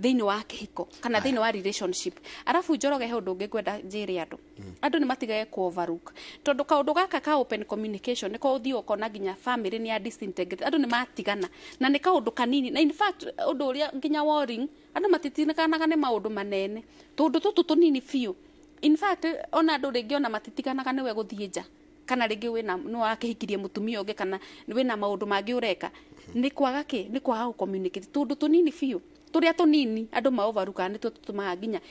Speaker 2: thĩinĩ wa kĩhiko kana thĩinĩ wa relationship. Arabu Njoroge, he ũndũ ũngĩ ngwenda njĩre andũ. Andũ nĩ matigage ku overlook, tondũ kaũndũ gaka ka open communication nĩko ũthiĩ ũkona nginya family nĩ ya disintegrate, andũ nĩ matigana na nĩ kaũndũ kanini. Na in fact, ũndũ ũrĩa nginya worrying, andũ matitinĩkanaga nĩ maũndũ manene, tũndũ tũtũ tũnini biũ. In fact, ona andũ rĩngĩ ona matitiganaga nĩwe gũthiĩ nja, kana rĩngĩ wĩna nĩ wakĩhikirie mũtumia ũngĩ, kana wĩna maũndũ mangĩ ũreka, nĩ kwaga kĩ, nĩ kwaga gũ communicate tũndũ tũnini biũ. Tũrĩa tũnini andũ ma overlookaga nĩtuo tũtũmaga nginya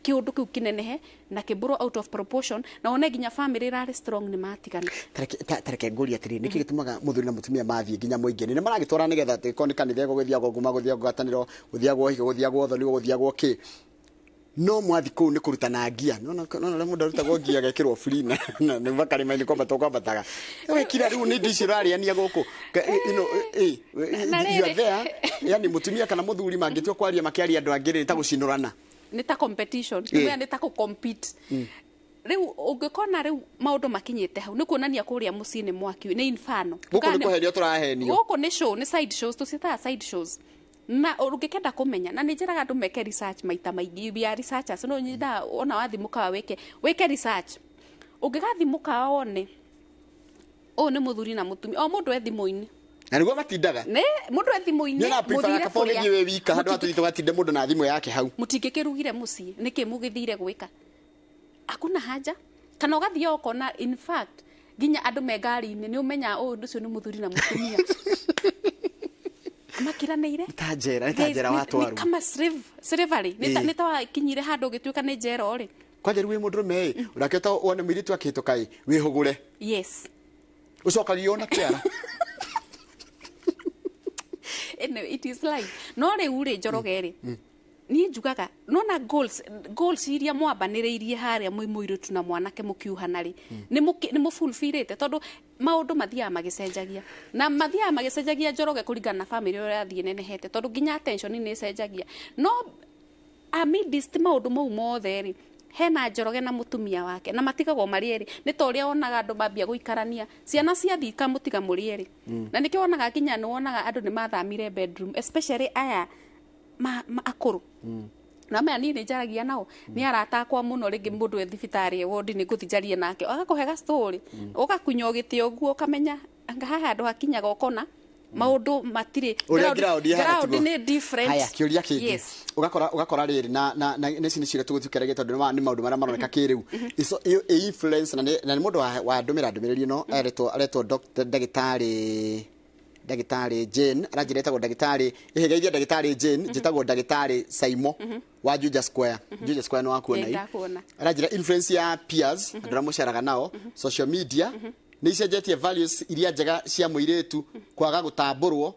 Speaker 2: kĩũndũ kĩu kĩnenehe na kĩblow out of proportion, na one nginya family ĩrarĩ strong nĩ matigana.
Speaker 1: Tareke ngũrie atĩrĩrĩ, nĩkĩ gĩtũmaga mũthuri na mũtumia mathiĩ nginya mũingĩ nĩ maragĩtwara nĩgetha atĩ korwo nĩ kanitha gũgĩthiagwo nguma, gũthiagwo ngwatanĩro, gũthiagwo hiko, gũthiagwo thoni, gũthiagwo kĩ, no mwathi kũu nĩ kũrutana ngia. Nona nona ũrĩa mũndũ arutagwo ngia agekĩrwo free na nĩ makarĩma-inĩ kwambatwo kwambataga wekira. Rĩu nĩ indo icio ũrarĩania gũkũ.
Speaker 2: Na
Speaker 1: You are
Speaker 2: rĩrĩ-
Speaker 1: there, yani mũtumia kana mũthuri mangĩtua kwaria makĩaria andũ angĩ rĩ, ta gũcinũrana.
Speaker 2: Nĩ ta competition. Tuge nĩ ta kũ compete. Rĩu ũngĩkona rĩu maũndũ makinyĩte hau nĩ kuonania kũrĩa mũciĩ nĩ mwaki, nĩ inferno.
Speaker 1: Gũkũ nĩ kũhenio tũrahenio.
Speaker 2: Gũkũ nĩ show, nĩ side shows, tũciĩtaga side shows. Na ũngĩkenda kũmenya, na nĩ njĩraga andũ meke research maita maingĩ, we are researchers, no nyendaga ona wathiĩ mũkawa wĩke research. Ũngĩgathiĩ mũkawa wone ũyũ nĩ mũthuri na mũtumia, o mũndũ e thimũ-inĩ.
Speaker 1: Na nĩguo matindaga.
Speaker 2: Nĩ mũndũ e thimũ-inĩ,
Speaker 1: Nĩ ũra prefer kaba ũgĩthiĩ wĩ wika handũ ha tũthiĩ tũgatinde mũndũ na thimũ yake hau.
Speaker 2: Mũtingĩkĩrugire mũciĩ, nĩkĩ mũgĩthire gwĩka? Hakuna haja. Kana ũgathiĩ ũkona, in fact, nginya andũ me ngari-inĩ nĩ ũmenyaga ũyũ ũcio nĩ mũthuri na mũtumia. Makiranĩire.
Speaker 1: Nĩ ta njera, nĩ ta njera watwarwo.
Speaker 2: Nĩ kama slavery. Nĩ ta wakinyire handũ ũgĩtuĩka nĩ njera rĩ.
Speaker 1: Kwanja rĩu wĩ mũndũrũme ĩ, ũrakĩhota wone mũirĩtu akĩhĩtũka ĩ, wĩhũgũre.
Speaker 2: Yes.
Speaker 1: Ũcokagia ona kĩara.
Speaker 2: Anyway, it is life. No rĩu rĩ, Njoroge rĩ, niĩ njugaga nona goals iria mwambanĩrĩirie harĩa mwĩ mũirĩtu na mwanake mũkiuhana rĩ, nĩ mũfulfillĩte, tondũ maũndũ mathiaga magĩcenjagia. Na mathiaga magĩcenjagia Njoroge kũringana na family ũrĩa ĩrathiĩ ĩnenehete, tondũ nginya attention nĩ ĩcenjagia. No amidst maũndũ mau mothe rĩ, hena Njoroge na mũtumia wake, na matigagwo marĩ erĩ. Nĩ ta ũrĩa wonaga andũ mambia gũikarania, ciana ciathiĩ ikamũtiga mũrĩ erĩ. Na nĩkĩo wonaga nginya nĩ wonaga andũ nĩ mathamire bedroom, especially aya akũrũ. Na maya niĩ nĩ njaragia nao, nĩ arata akwa mũno, rĩngĩ mũndũ e thibitarĩ wodi nĩ ngũthiĩ njarie nake, agakũhe ga story, ũgakunya ũgĩtĩ ũguo ũkamenya anga haha handũ hakinyaga ũkona maũndũ matirĩ.
Speaker 1: Ũrĩa ground ĩhana
Speaker 2: ground
Speaker 1: tiguo.
Speaker 2: nĩ different.
Speaker 1: Haya, kĩũria kĩngĩ.
Speaker 2: Yes.
Speaker 1: Ũgakora rĩrĩ na nĩ ciũria tũgũtuĩka tondũ nĩ maũndũ marĩa maroneka kĩrĩu. Ico ĩ influence na nĩ mũndũ wa ndũmĩra ndũmĩrĩri ĩno, aretwo Dr. Ndagĩtarĩ Jane, aranjĩra etagwo ndagĩtarĩ, ĩhĩgeithia ndagĩtarĩ Jane, njĩtagwo ndagĩtarĩ Saimo wa Juja Square. Juja Square nĩ wakuona
Speaker 2: Ĩ,
Speaker 1: ĩ.
Speaker 2: ndakuona.
Speaker 1: Aranjĩra influence ya peers, andũ arĩa mũceraga nao, social media, nĩ icenjetie values iria njega cia mũirĩtu kwaga gũtambũrwo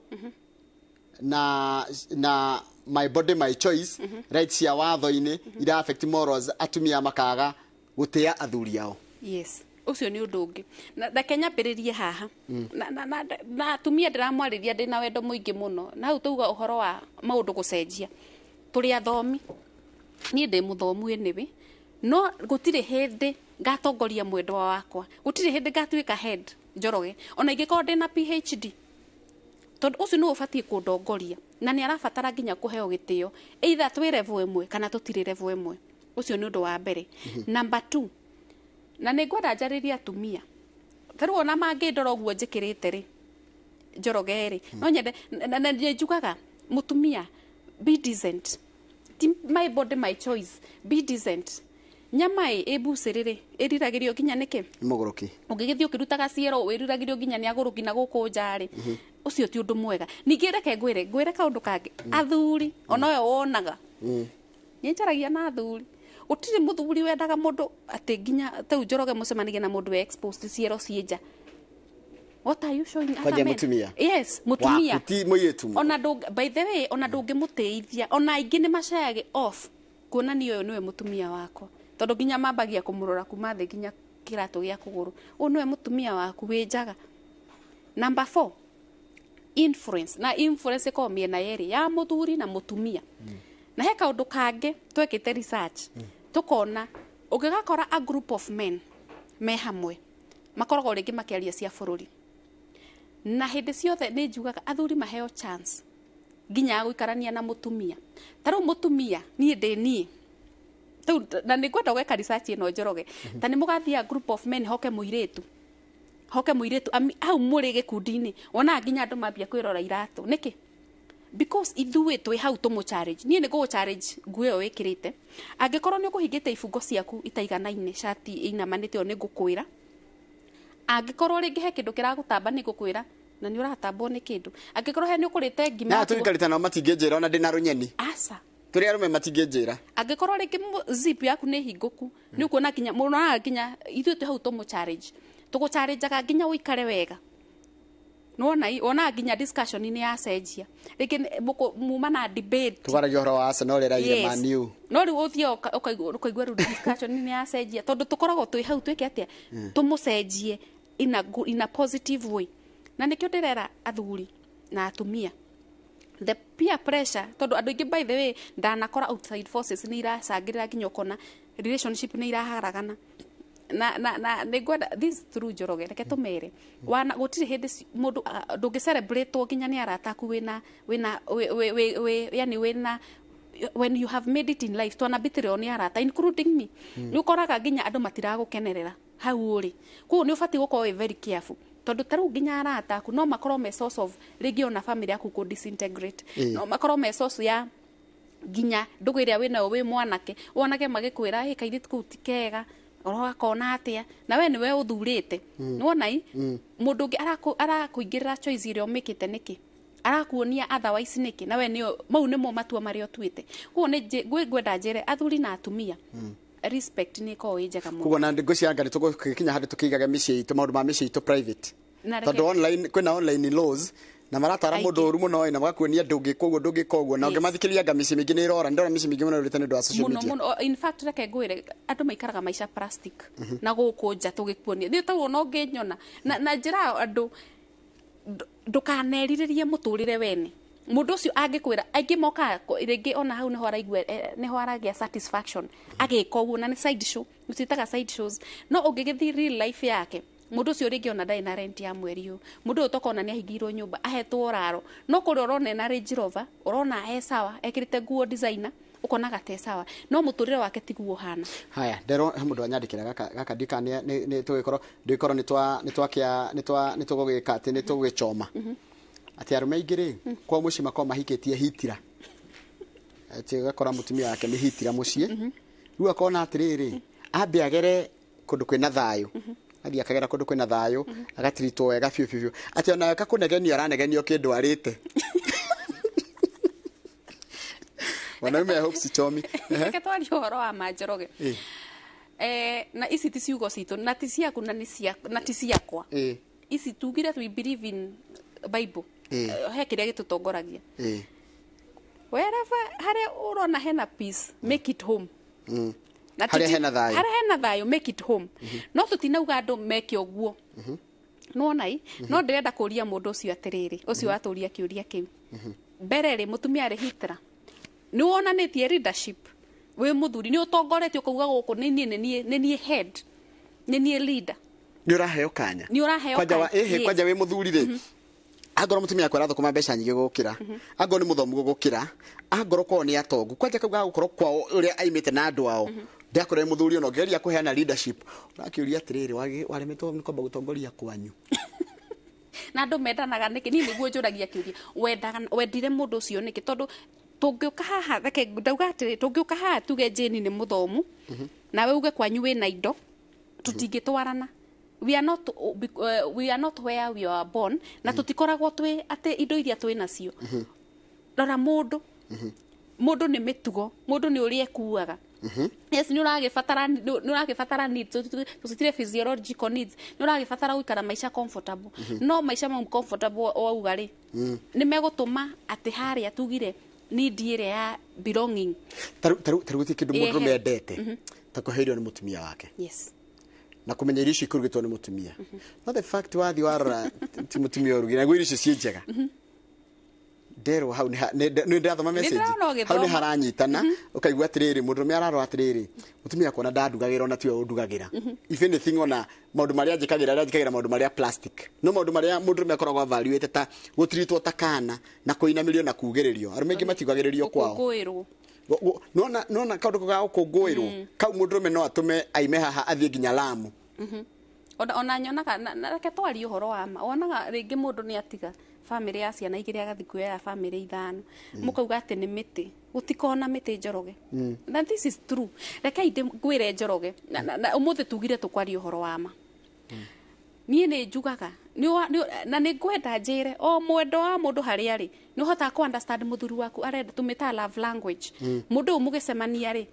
Speaker 1: na my body my choice, rights cia watho-inĩ ira affect morals, atumia makaga gũtĩa athuri ao.
Speaker 2: Yes, ũcio nĩ ũndũ ũngĩ. Na reke nyambĩrĩrie haha. Na atumia ndĩramwarĩria ndĩna wendo mũingĩ mũno. Na hau tauga ũhoro wa maũndũ gũcenjia. Tũrĩ athomi. Niĩ ndĩ mũthomu anyway. No gũtirĩ hĩndĩ ngatongoria mwendwa wakwa. Gũtirĩ hĩndĩ ngatuĩka head Njoroge. Ona ingĩkorwo ndĩna PhD. Tondũ ũcio nĩwe ũbatiĩ kũndongoria. Na nĩ arabatara nginya kũheo gĩtĩo. Either twĩ level ĩmwe kana tũtirĩ level ĩmwe. Ũcio nĩ ũndũ wa mbere. Number 2. Na nĩ ngwenda njarĩrie atumia. Ta rĩu ona mangĩndora ũguo njĩkĩrĩte rĩ, Njoroge rĩ, no nyende, na nĩ njugaga mũtumia, be decent. Ti my body my choice, be decent. Nyama ĩ ĩmbucĩrĩ rĩ, ĩriragĩrio nginya nĩkĩ?
Speaker 1: Nĩ mũgũrũki.
Speaker 2: Ũngĩgĩthiĩ ũkĩrutaga ciero, wĩriragĩrio nginya nĩ agũrũki na gũkũ nja rĩ. Ũcio ti ũndũ mwega. Ningĩ reke ngwĩre kaũndũ kangĩ. Athuri, ona ũyũ wonaga. Nĩ njaragia na athuri. Gũtirĩ mũthuri wendaga mũndũ atĩ nginya ta rĩu Njoroge mũcemanagia na mũndũ wĩ exposed ciero ciĩ nja. What are you showing other
Speaker 1: Kwanja
Speaker 2: men?
Speaker 1: mũtumia?
Speaker 2: Yes, mũtumia.
Speaker 1: Waku ti mũirĩtu.
Speaker 2: Ona ndũngĩ, by the way, ona ndũngĩmũtĩithia. Ona aingĩ nĩ macayage off kuonania ũyũ nĩwe mũtumia wakwa. Tondũ nginya mambagia kũmũrora kuma thĩ nginya kĩratũ gĩa kũgũrũ. Ũyũ nĩwe mũtumia waku wĩ njaga. Number 4, influence. Na influence ĩkoragwo mĩena yerĩ, ya mũthuri na mũtumia. Na he kaũndũ kangĩ twekĩte research, tũkona ũngĩgakora a group of men me hamwe, makoragwo rĩngĩ makĩaria cia bũrũri. Na hĩndĩ ciothe nĩ njugaga athuri maheo chance nginya ya gũikarania na mũtumia. Ta rĩu mũtumia, niĩ ndĩ niĩ. Rĩu, na nĩ ngwenda gwĩka research ĩno Njoroge. Ta nĩ mũgathiĩ a group of men hoke mũirĩtu. Hoke mũirĩtu, hau mũrĩ gĩkundi-inĩ, wonaga nginya andũ mambia kwĩrora iratũ. Nĩkĩ? Because ithuĩ twĩ hau tũmũ challenge. Niĩ nĩ ngũgũ challenge nguo ĩyo wĩkĩrĩte. Angĩkorwo nĩ ũkũhingĩte ibungo ciaku itaiganaine, cati ĩinamanĩte ũũ nĩ ngũkwĩra. Angĩkorwo rĩngĩ he kĩndũ kĩragũtamba nĩ ngũkwĩra, na nĩ ũratambwo nĩ kĩndũ. Angĩkorwo he nĩ ũkũrĩte ngima
Speaker 1: Na
Speaker 2: yaku
Speaker 1: tũikarĩte nao matingĩnjĩra ona ndĩna rũnyeni.
Speaker 2: Aca.
Speaker 1: Tũrĩ arũme matingĩnjĩra.
Speaker 2: Angĩkorwo rĩngĩ zip yaku nĩ hingũku, nĩ ũkuona nginya, mũroraga nginya ithuĩ twĩ hau tũmũ challenge. Tũgũ-challengeaga nginya ũikare wega. Nĩwona wonaga nginya discussion nĩ yacenjia. Rĩngĩ muma na debate.
Speaker 1: Tũkaragia ũhoro wa Arsenal ĩraire
Speaker 2: Yes.
Speaker 1: Man U.
Speaker 2: No rĩu ũthiĩ ũkaigua rĩu discussion nĩ yacenjia. Tondũ tũkoragwo twĩ hau twĩke atĩa? Tũmũcenjie in a positive way. Na nĩkĩo ndĩrera athuri na atumia. The peer pressure, tondũ andũ aingĩ by the way ndanakora outside forces nĩ iracangĩrĩra nginya ũkona relationship nĩ iraharagana. Na nĩ ngwenda, this is true, Njoroge, reke tũmere wana gũtirĩ hĩndĩ mũndũ ndũngĩ celebrate nginya nĩ arata aku wĩna wĩna wĩ- wĩ- wĩ- wĩ- yani wĩna, when you have made it in life, twanambĩtĩrwo nĩ arata, including me, nĩ ũkoraga nginya andũ matiragũkenerera hau ũrĩ. Koguo nĩ ũbatiĩ gũkorwo wĩ very careful, tondũ ta rĩu nginya arata aku no makorwo me source of rĩngĩ ona family yaku kũ disintegrate, no makorwo me source ya nginya ndũgũ ĩrĩa wĩnayo wĩ mwanake, wonage magĩkwĩra, "Ĩ kairĩtu kau ti kega," ũgakona atĩa na we nĩwe ũthurĩte. Nĩwona i mũndũ ũngĩ arakũingĩrĩra choice ĩrĩa ũmĩkĩte nĩkĩ, arakuonia otherwise nĩkĩ, na we nĩo mau nĩmo matua marĩa ũtuĩte. Koguo nĩ ngwenda njĩre athuri na atumia, respect nĩ ĩkoragwo ĩ njega mũno.
Speaker 1: Koguo na ngwĩciria anga nĩ tũgũkinya handũ tũkĩigaga mĩciĩ itũ, maũndũ ma mĩciĩ itũ private,
Speaker 2: Na reke-
Speaker 1: tondũ online kwĩna online laws na maratara
Speaker 2: Aingĩ.
Speaker 1: mũndũ ũru mũno ĩ, na magakuonia ndũngĩka ũguo, ndũngĩka ũguo, na ũngĩmathikĩrĩria anga mĩciĩ mĩingĩ nĩ ĩrora. Ndĩrona mĩciĩ mĩingĩ mũno ĩrũrĩte nĩ ũndũ wa social
Speaker 2: Mũno
Speaker 1: media.
Speaker 2: mũno. In fact, reke ngwĩre, andũ maikaraga maica plastic na gũkũ nja tũgĩkuonia nĩ taguo no ngĩnyona na njĩra andũ ndũkanerirĩrie mũtũrĩre wene. Mũndũ ũcio angĩkwĩra, aingĩ mokaga rĩngĩ ona hau nĩho araigua nĩho aragĩa satisfaction agĩka ũguo, na nĩ side show, tũciĩtaga side shows. No ũngĩgĩthiĩ real life yake, mũndũ ũcio rĩngĩ ona ndarĩ na rent ya mweri ũyũ. Mũndũ ũyũ tokona nĩ ahingĩirwo nyũmba, ahetwo raro, no kũrĩa ũrona ena Range Rover, ũrona e sawa, ekĩrĩte nguo designer, ũkonaga te sawa, no mũtũrĩre wake tiguo ũhana.
Speaker 1: Haya, ndero he mũndũ anyandĩkĩra gaka gaka ndika nĩ nĩ tũgĩkorwo ndĩkorwo nĩ twa nĩ twakĩa nĩ twa nĩ tũgũgĩka atĩ nĩ tũgũgĩchoma atĩ arũme aingĩ rĩ kwao mũciĩ makoragwo mahikĩtie hitira, atĩ ũgakora mũtumia wake nĩ hitira mũciĩ. Rĩu akona atĩrĩrĩ, ambe agere kũndũ kwĩna thayũ, athiĩ akagera kũndũ kwĩna thayũ, agatiritwo wega biũ biũ biũ, atĩ ona kakũnegenio aranegenio kĩndũ arĩte. Wanaume, I hope sichomi. Ehe.
Speaker 2: Reke twarie ũhoro wa ma, Njoroge. Na ici ti ciugo citũ na ti ciaku na nĩ cia na ti ciakwa. Ici tugire we believe in Bible. He kĩrĩa gĩtũtongoragia. Wherever harĩa ũrona hena peace, make it home. Na
Speaker 1: Harĩa hena thayũ.
Speaker 2: Harĩa hena thayũ, make it home. No tũtinauga andũ meke ũguo, nĩwona i no ndĩrenda kũria mũndũ ũcio atĩrĩrĩ, ũcio watũria kĩũria kĩu mbere rĩ, mũtumia arĩ hitira, nĩ wonanĩtie leadership wĩ mũthuri, nĩ ũtongoretie ũkauga gũkũ nĩ niĩ, nĩ niĩ head, nĩ niĩ leader?
Speaker 1: Nĩ ũraheo kanya.
Speaker 2: Nĩ ũraheo
Speaker 1: Kwanja wa
Speaker 2: kanya,
Speaker 1: ĩhĩ
Speaker 2: yes.
Speaker 1: Kwanja wĩ mũthuri rĩ, angorwo mũtumia wakwa arathũkũma mbeca nyingĩ gũkĩra, angorwo nĩ mũthomu gũkĩra, angorwo kwao nĩ atongu, kwanja kau gagũkorwo kwao ũrĩa aimĩte na andũ ao, ndakorwo wĩ mũthuri ona ũngĩgeria kũheana leadership, ũrakĩũria atĩrĩrĩ, waremetwo nĩ kwamba gũtongoria kwanyu.
Speaker 2: Na andũ mendanaga nĩkĩ? Niĩ nĩguo njũragia kĩũria, wendaga wendire mũndũ ũcio nĩkĩ? Tondũ tũngĩũka haha, reke ndauga atĩrĩ, tũngĩũka haha tuge Jane nĩ mũthomu nawe uge kwanyu wĩna indo, tũtingĩtwarana. We are not where we are born, na tũtikoragwo twĩ atĩ indo iria twĩ nacio. Rora mũndũ, mũndũ nĩ mĩtugo, mũndũ nĩ ũrĩa ekuaga. Yes, nĩ ũragĩbatara needs, tũcitire physiological needs, nĩ ũragĩbatara gũikara maica comfortable, no maica mau comfortable wauga rĩ, nĩ megũtũma atĩ harĩa tugire need ĩrĩa ya belonging.
Speaker 1: Tarĩu gũtirĩ kĩndũ mũndũ mendete ta kũhe irio nĩ mũtumia wake na kũmenya irio icio ikũrugĩtwo nĩ mũtumia. No the fact wathiĩ warora ti mũtumia ũrugire, naguo irio icio ciĩ njega, nderwo hau nĩ ndĩrathoma message.
Speaker 2: Ndĩrona ũgĩthoma.
Speaker 1: Hau nĩ haranyitana, ũkaigua atĩrĩrĩ, mũndũrũme ararora atĩrĩrĩ, mũtumia akona ndandugagĩra, ona tiwe ũndugagĩra. If anything, ona maũndũ marĩa njĩkagĩra, arĩa njĩkagĩra maũndũ marĩa plastic, no maũndũ marĩa mũndũrũme akoragwo evaluate ta gũtiritwo ta kana na kũinamĩrio na kugĩrĩrio. Arũme aingĩ matiugagĩrĩrio kwao.
Speaker 2: Gũkũngũĩrwo.
Speaker 1: Nona kaũndũ ga gũkũngũĩrwo kau, mũndũrũme no atũme aime haha athiĩ nginya Lamu.
Speaker 2: Ona nyonaga na reke twarie ũhoro wa ma, wonaga rĩngĩ mũndũ nĩ atiga bamĩrĩ ya ciana igĩrĩ agathiĩ kuoya bamĩrĩ ithano, mũkauga atĩ nĩ mĩtĩ. Gũtikorwo na mĩtĩ, Njoroge, na this is true. Rekei ngwĩre, Njoroge, na ũmũthĩ tugire tũkwaria ũhoro wa ma. Niĩ nĩ njugaga na nĩ ngwenda njĩre o mwendo wa mũndũ harĩa arĩ, nĩ ũhotaga kũ understand mũthuri waku arenda, tũmĩtaga love language. Mũndũ ũyũ mũgĩcemania rĩ,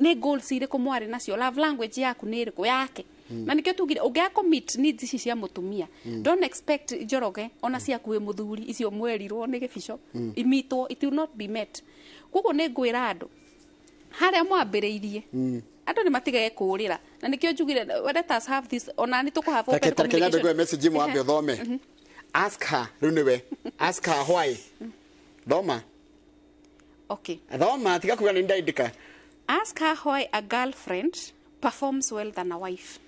Speaker 2: nĩ goals irĩkũ mwarĩ nacio? Love language yaku nĩ ĩrĩkũ yake? Na nĩkĩo tugire ũngĩaga kũ meet needs ici cia mũtumia, don't expect, Njoroge, ona ciaku wĩ mũthuri icio mwerirwo nĩ gĩbico imitwo, it will not be met. Koguo nĩ ngwĩra andũ harĩa mwambĩrĩirie, andũ nĩ matigage kũũrĩra, na nĩkĩo njugire let us have this, ona nĩ tũkũ have open
Speaker 1: Tareke nyambe
Speaker 2: communication.
Speaker 1: ngũhe message imwe wambe ũthome. Ask her, rĩu nĩwe, ask her why. Thoma.
Speaker 2: Okay.
Speaker 1: Thoma, tiga kuga nĩ ndaindĩka.
Speaker 2: Ask her why a girlfriend performs well than a wife?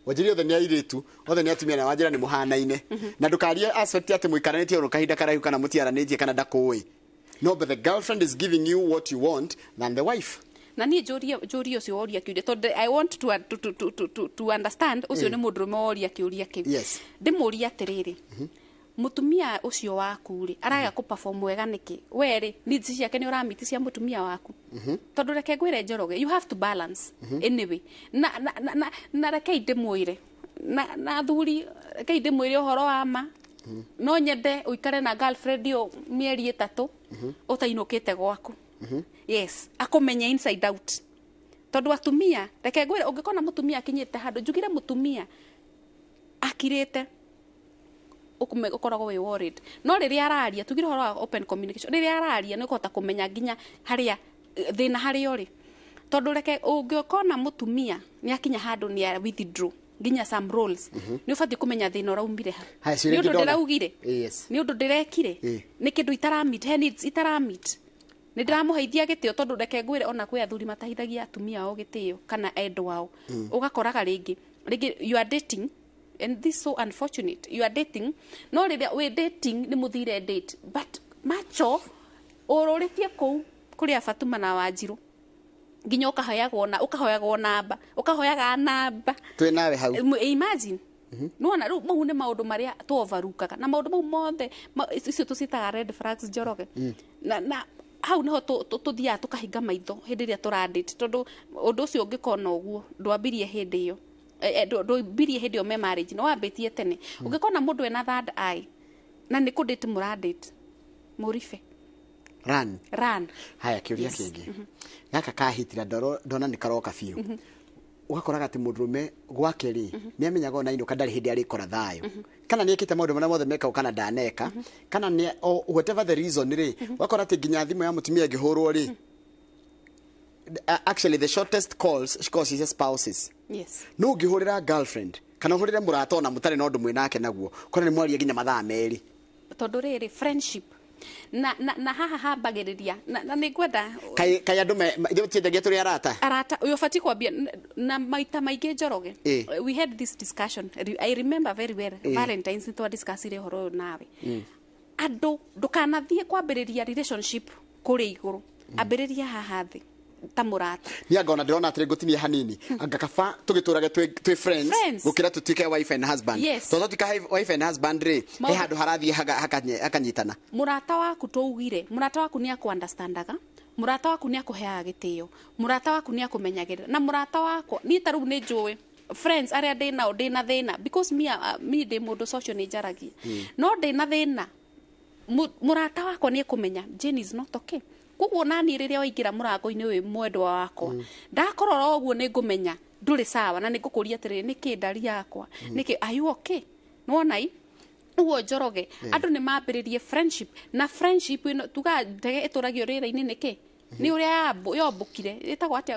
Speaker 1: Wanjĩrire othe nĩ airĩtu, othe nĩ atumia, na wanjĩra nĩ mũhanaine, na ndũkarie aspect atĩ mũikaranĩtie ũndũ kahinda karaihu kana mũtiaranĩtie kana ndakũĩ. No, but the girlfriend is giving you what you want than the wife.
Speaker 2: Na niĩ njũrie ũcio woria kĩũria, tondũ I want to understand ũcio nĩ mũndũrũme woria kĩũria kĩu. Ndĩmũrie atĩrĩrĩ, mũtumia ũcio waku rĩ, araga kũ perform wega nĩkĩ? We rĩ, needs ciake nĩ ũramiti cia mũtumia waku? Tondũ reke ngwĩre, Njoroge, you have to balance anyway. Na rekei ndĩmwĩre, na athuri, rekei ndĩmwĩre ũhoro wa ma. No nyende ũikare na girlfriend ĩyo mĩeri 3 ũtainũkĩte gwaku, yes, akũmenye inside out. Tondũ atumia, reke ngwĩre, ũngĩkona mũtumia akinyĩte handũ, njugire mũtumia akirĩte, ũkoragwo wĩ worried. No rĩrĩa araria, tugire ũhoro wa open communication, rĩrĩa araria nĩ ũkũhota kũmenya nginya harĩa thĩna harĩa ũrĩ. Tondũ reke, ũngĩkona mũtumia nĩ akinya handũ nĩ a withdraw nginya some roles, nĩ ũbatiĩ kũmenya thĩna ũraumire ha.
Speaker 1: Haya, ciũria
Speaker 2: Nĩ ũndũ
Speaker 1: ingĩ ndona.
Speaker 2: ndĩraugire, nĩ ũndũ ndĩrekire, nĩ kĩndũ itaramit, he needs itaramit, nĩ ndĩramũheithia gĩtĩo. Tondũ reke ngwĩre, ona kwĩ athuri matahithagia atumia ao gĩtĩo kana endwa ao. Ũgakoraga rĩngĩ rĩngĩ you are dating, and this is so unfortunate, you are dating, no rĩrĩa wĩ dating nĩ mũthire date, but macho ũrũrĩtie kũu kũrĩa Fatuma na Wanjirũ, nginya ũkahoyagwo na ũkahoyagwo namba, ũkahoyaga namba.
Speaker 1: Twĩ nawe hau.
Speaker 2: Imagine, nĩwona rĩu mau nĩ maũndũ marĩa tũovarukaga, na maũndũ mau mothe icio tũciĩtaga red flags, Njoroge. Na hau niho tũthiaga tũkahinga maitho hĩndĩ ĩrĩa tũradate, tondũ ũndũ ũcio ũngĩkona ũguo ndwambirie hĩndĩ ĩyo. Ndwambirie hĩndĩ ĩyo me marriage, no wambĩtie tene. Ũngĩkona mũndũ ena third eye na nĩ kũdate mũradate, mũribe.
Speaker 1: Run.
Speaker 2: Run.
Speaker 1: Haya, kĩũria kĩngĩ gaka kahitira ndona nĩ karoka biũ. Ũgakoraga atĩ mũndũrũme gwake rĩ, nĩ amenyaga ona inũka ndarĩ hĩndĩ arĩkora thayũ, kana nĩ ekĩte maũndũ marĩa mothe mekagwo, kana ndaneka, kana nĩ whatever the reason rĩ, ũgakora atĩ nginya thimũ ya mũtumia ĩngĩhũrwo rĩ, actually the shortest calls cikoragwo ci cia spouses. No ũngĩhũrĩra girlfriend kana ũhũrĩre mũrata ona mũtarĩ na ũndũ mwĩnake naguo, kora nĩ mwaria nginya mathaa 2.
Speaker 2: Tondũ rĩrĩ, friendship na haha hambagĩrĩria na nĩ ngwenda
Speaker 1: Kaĩ andũ ithuĩ tiendagia tũrĩ arata.
Speaker 2: Arata ũyũ ũbatiĩ kwambia na maita maingĩ, Njoroge. We had this discussion, I remember very well, Valentines nĩ twadiscussire ũhoro ũyũ nawe. Andũ, ndũkanathiĩ kwambĩrĩria relationship kũrĩa igũrũ, ambĩrĩria haha thĩ ta mũrata.
Speaker 1: Niĩ anga ona ndĩrona atĩrĩ, ngũtinie hanini, anga kaba tũgĩtũrage twĩ friends,
Speaker 2: Friends.
Speaker 1: gũkĩra tũtuĩke wife and husband. Tondũ twatuĩka wife and husband rĩ, he handũ harathiĩ hakanyitana.
Speaker 2: Mũrata waku, tũugire mũrata waku nĩ akũunderstandaga, mũrata waku nĩ akũheaga gĩtĩo, mũrata waku nĩ akũmenyagĩrĩra. Na mũrata wakwa niĩ ta rĩu nĩ njũĩ friends arĩa ndĩ nao ndĩ na thĩna, because me ndĩ mũndũ social, nĩ njaragia, no ndĩ na thĩna, mũrata wakwa nĩ ekũmenya Jane is not okay. Koguo nani rĩrĩa waingĩra mũrango-inĩ ũyũ, mwendwa wakwa, ndakorora ũguo nĩ ngũmenya ndũrĩ sawa, na nĩ ngũkũria atĩrĩrĩ, nĩkĩ ndari yakwa, nĩkĩ, are you okay? Nĩwona i ũguo, Njoroge, andũ nĩ mambĩrĩrie friendship, na friendship ĩno tuga ndege ĩtũragio rĩera-inĩ nĩkĩ? Nĩ ũrĩa yombũkire, ĩtagwo atĩa,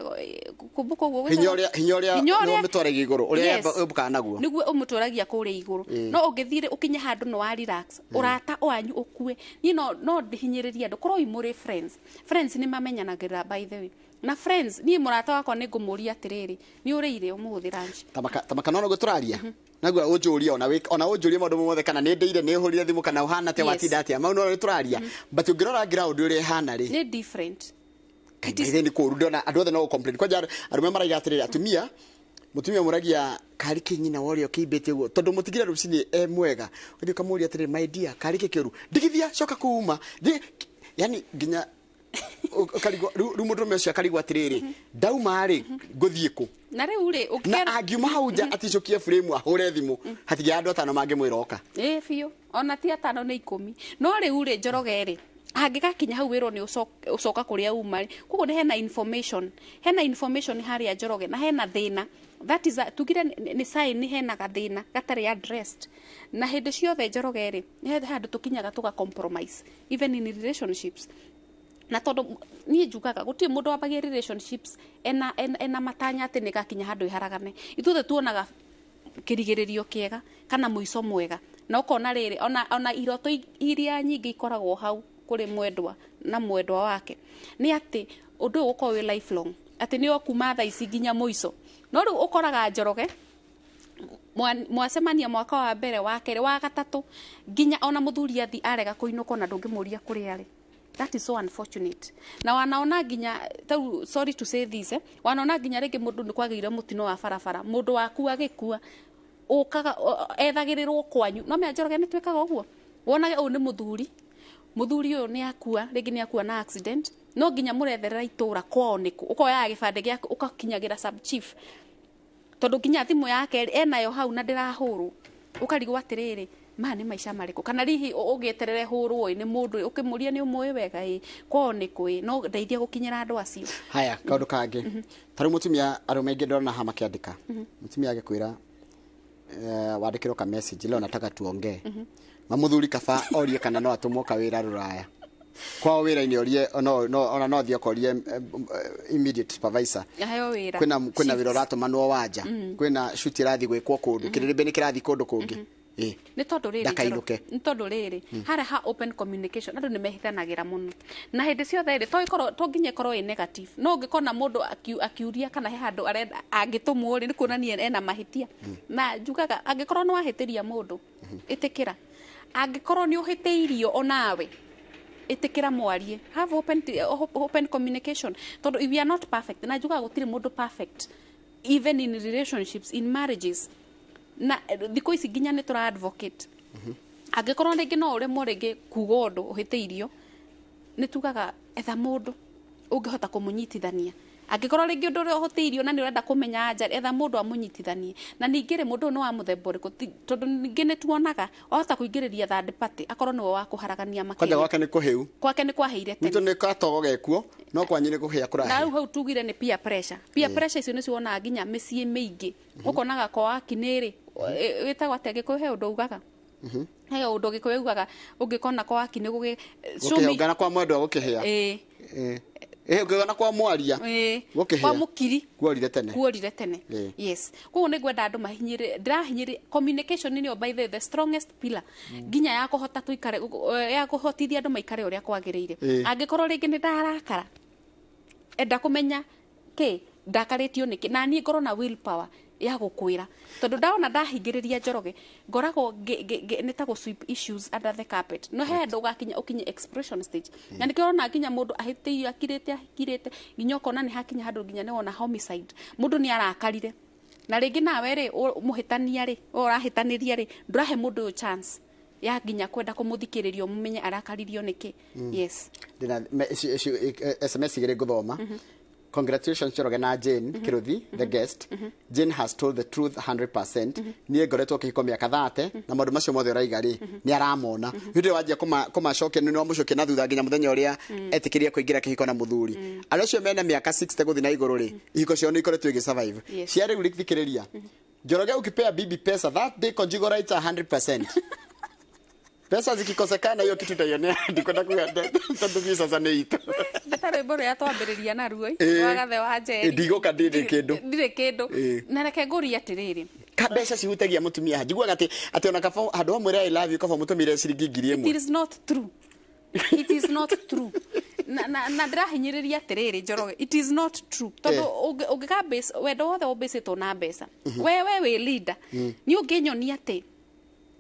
Speaker 2: kũmbũka ũguo
Speaker 1: Hinya
Speaker 2: gwĩtagwo?
Speaker 1: ũrĩa, hinya ũrĩa
Speaker 2: Hinya
Speaker 1: nĩguo ũmĩtwaragia igũrũ, ũrĩa yũmbũkaga naguo.
Speaker 2: Nĩguo ũmũtwaragia kũrĩa igũrũ. No ũngĩthire ũkinye handũ nĩ wa relax, ũrata wanyu ũkue. Niĩ no ndihinyĩrĩrie andũ, korwo mũrĩ friends. Friends nĩ mamenyanagĩrĩra, by the way. Na friends, niĩ mũrata wakwa nĩ ngũmũria atĩrĩrĩ, nĩ ũrĩire ũmũthĩ lunch?
Speaker 1: Tamaka no ũguo tũraria naguo, ũnjũrie ona ũnjũrie maũndũ mothe, kana nĩ ndĩire, nĩ hũrire thimũ, kana ũhana atĩa, watinda atĩa, mau no nĩ tũraria. But ũngĩrora ground ũrĩa ĩhana rĩ,
Speaker 2: Nĩ different.
Speaker 1: Kaingĩ nĩ kũũru, ndĩrona andũ othe no complain. Kwanja arũme maraiga atĩrĩrĩ, atumia, mũtumia mũragia karĩ kĩ nyina wa ũrĩa ũkĩimbĩte ũguo, tondũ mũtigire rũcinĩ e mwega, ũthiĩ ũkamũria atĩrĩrĩ, "My dear, karĩ kĩ kĩũru?" "Ndigithia, coka kuma." Yani nginya ũkarigwo rĩu mũndũrũme ũcio akarigwo atĩrĩrĩ, ndauma rĩ, ngũthiĩ kũ?
Speaker 2: Na rĩu rĩ,
Speaker 1: Na angiuma hau nja aticũkie frame ahũre thimũ, hatigĩa andũ atano mangĩmwĩra oka.
Speaker 2: Ĩ biũ, ona ti atano, nĩ 10. No rĩu rĩ, Njoroge rĩ, hangĩgakinya hau wĩrwo nĩ ũcoka kũrĩa uma rĩ, koguo nĩ hena information, hena information harĩa, Njoroge, na hena thĩna. That is a, tugire nĩ sign hena gathĩna gatarĩ addressed. Na hĩndĩ ciothe, Njoroge rĩ, nĩ handũ tũkinyaga tũga compromise even in relationships. Na tondũ niĩ njugaga gũtirĩ mũndũ wambagia relationships ena matanya atĩ nĩ gakinya handũ ĩharagane. Ithuothe tuonaga kĩrigĩrĩrio kĩega kana mũico mwega, na ũkona rĩrĩ ona iroto iria nyingĩ ikoragwo hau kũrĩ mwendwa na mwendwa wake nĩ atĩ ũndũ ũyũ ũgũkorwo wĩ lifelong. Atĩ nĩ o kuma thaa ici nginya mũico. No rĩu ũkoraga Njoroge mwacemania mwaka wa mbere, wa kerĩ, wa gatatũ, nginya ona mũthuri athi arega kũinũka, ona ndũngĩmũria kũrĩa arĩ. That is so unfortunate. Na wanaona nginya tau, sorry to say this, wanaona nginya rĩngĩ mũndũ nĩ kwagĩire mũtino wa barabara, mũndũ waku agĩkua, ũkaga ethagĩrĩrwo kwanyu. No mea Njoroge, nĩ twĩkaga ũguo, wonage ũyũ nĩ mũthuri, mũthuri ũyũ nĩ akua, rĩngĩ nĩ akua na accident, no nginya mũretherera itũra kwao nĩkũ, ũkoyaga gĩbandĩ gĩaku ũgakinyagĩra sub chief, tondũ nginya thimũ yake enayo hau na ndĩrahũrwo. Ũkarigwo atĩrĩrĩ, maya nĩ maica marĩkũ? Kana hihi ũgĩeterere hũrwo ĩ nĩ mũndũ ũkĩmũria nĩ ũmũĩ wega, ĩ kwao nĩkũ, ĩ no ndeithia gũkinyĩra andũ acio.
Speaker 1: Haya, kaũndũ kangĩ, ta rĩu mũtumia, arũme aingĩ ndĩrona haha makĩandĩka, mũtumia agĩkwĩra, wandĩkĩrwo ka message, "Leo nataka tuongee," ma mũthuri kaba orie kana no atũmwo kawĩra rũraya kwao wĩra-inĩ, orie ona no athiĩ akorie immediate supervisor.
Speaker 2: Aheo wĩra.
Speaker 1: Kwĩna wĩra ũratũmanwo wanja, kwĩna shuti ĩrathiĩ gwĩkwo kũndũ, kĩrĩrĩmbĩ nĩ kĩrathiĩ kũndũ kũngĩ. Ĩ.
Speaker 2: Nĩ tondũ rĩrĩ,
Speaker 1: Ndakainũke.
Speaker 2: nĩ tondũ rĩrĩ, harĩa ha open communication, andũ nĩ mehithanagĩra mũno, na hĩndĩ ciothe rĩ, to ĩkorwo, to nginya ĩkorwo ĩ negative, no ũngĩkona mũndũ akiuria kana he handũ arenda angĩtũmwo rĩ, nĩ kuonania ena mahĩtia. Na njugaga angĩkorwo nĩ wahĩtĩria mũndũ, ĩtĩkĩra. Angĩkorwo nĩ ũhĩtĩirio onawe, ĩtĩkĩra, mwarie, have open communication, tondũ we are not perfect. Na njugaga gũtirĩ mũndũ perfect, even in relationships, in marriages. Na thikũ ici nginya nĩ tũra advocate, angĩkorwo rĩngĩ no ũremwo rĩngĩ kuga ũndũ ũhĩtĩirio, nĩ tugaga etha mũndũ ũngĩhota kũmũnyitithania. Angĩkorwo rĩngĩ ũndũ ũrĩa ũhĩtĩirio na nĩ ũrenda kũmenya anja, etha mũndũ amũnyitithanie. Na ningĩ rĩ, mũndũ ũyũ nĩ wa mũthemba ũrĩkũ? Tondũ ningĩ nĩ tuonaga wahota kũingĩrĩria third party, akorwo nĩwe wa kũharagania
Speaker 1: kwanja
Speaker 2: makĩria.
Speaker 1: Gwake nĩ kũhĩu.
Speaker 2: Kwake nĩ kwahĩire tene.
Speaker 1: Gwitũ nĩ gatogo gekuo, no kwanyu nĩ kũhĩa
Speaker 2: Na
Speaker 1: kũrahĩa.
Speaker 2: rĩu hau tugire nĩ peer pressure. Peer pressure icio nĩcio wonaga nginya mĩciĩ mĩingĩ, ũkonaga kwa wakinĩ rĩ, wĩtagwo atĩa Gĩkũyũ? He ũndũ ugaga, he ũndũ Gĩkũyũ ugaga ũngĩkona kwa wakinĩ gũgĩ
Speaker 1: Gũkĩhĩa kwa mwendwa gũkĩhĩa.
Speaker 2: Ĩĩ.
Speaker 1: Ĩ ũngĩona kwa mwaria
Speaker 2: Ĩĩ.
Speaker 1: gũkĩhĩa.
Speaker 2: Kwa mũkiri.
Speaker 1: Kuorire tene.
Speaker 2: Kuorire tene. Yes, koguo nĩ ngwenda andũ mahinyĩrĩ, ndĩrahinyĩrĩ communication nĩyo, by the way, the strongest pillar nginya ya kũhota tũikare, ya kũhotithia andũ maikare ũrĩa kwagĩrĩire. Angĩkorwo rĩngĩ nĩ ndarakara, enda kũmenya kĩ ndakarĩtio nĩkĩ, na niĩ ngorwo na will power ya gũkwĩra, tondũ ndona ndahingĩrĩria, Njoroge, ngoragwo nĩ ta gũ sweep issues under the carpet. No he handũ ũgakinya ũkinye expression stage, na nĩkĩo ũrona nginya mũndũ ahĩtĩirio akirĩte akirĩte, nginya ũkona nĩ hakinya handũ nginya nĩ wona homicide, mũndũ nĩ arakarire. Na rĩngĩ nawe rĩ, mũhĩtania rĩ, ũyũ ũrahĩtanĩria rĩ, ndũrahe mũndũ ũyũ chance ya nginya kwenda kũmũthikĩrĩria ũmenye arakaririo nĩkĩ. Yes.
Speaker 1: Ndĩna SMS igĩrĩ ngũthoma. Congratulations, Njoroge na Jane Kiruthi, the guest. Jane has told the truth 100%. Niĩ ngoretwo kĩhiko mĩaka 30, na maũndũ macio mothe ũraiga rĩ, nĩ aramona. Hĩndĩ ĩyo wanjia kũmacokia, nĩ wamũcokia na thutha nginya mũthenya ũrĩa etĩkĩrie kũingĩra kĩhiko na mũthuri. Andũ acio mena mĩaka 60 gũthiĩ na igũrũ rĩ, ihiko ciao nĩ ikoretwo igĩ survive. Cia rĩu, thikĩrĩria Njoroge, ukipea bibi pesa that day, conjugal rights are 100%. Pesa zikikosekana, hiyo kitu utaionea. Ndikwenda kuga tondũ biũ sasa nĩ itũ.
Speaker 2: Ta rwĩmbo rũrĩa twambĩrĩria naruo, wagathe wa Njeri.
Speaker 1: Ndigũka ndirĩ kĩndũ.
Speaker 2: Ndirĩ kĩndũ. Na reke ngũrie atĩrĩrĩ,
Speaker 1: Ka mbeca cihutagia mũtumia, njiguaga atĩ ona kaba handũ hamwe "I love you", kaba mũtũmire ciringi ngiri
Speaker 2: it
Speaker 1: ĩmwe.
Speaker 2: is not true, it is not true. Na ndĩrahinyĩrĩria atĩrĩrĩ, Njoroge, it is not true, tondũ ũngĩka base wendo wothe ũmbĩcĩtwo na mbeca, we wĩ leader, nĩ ũngĩnyonia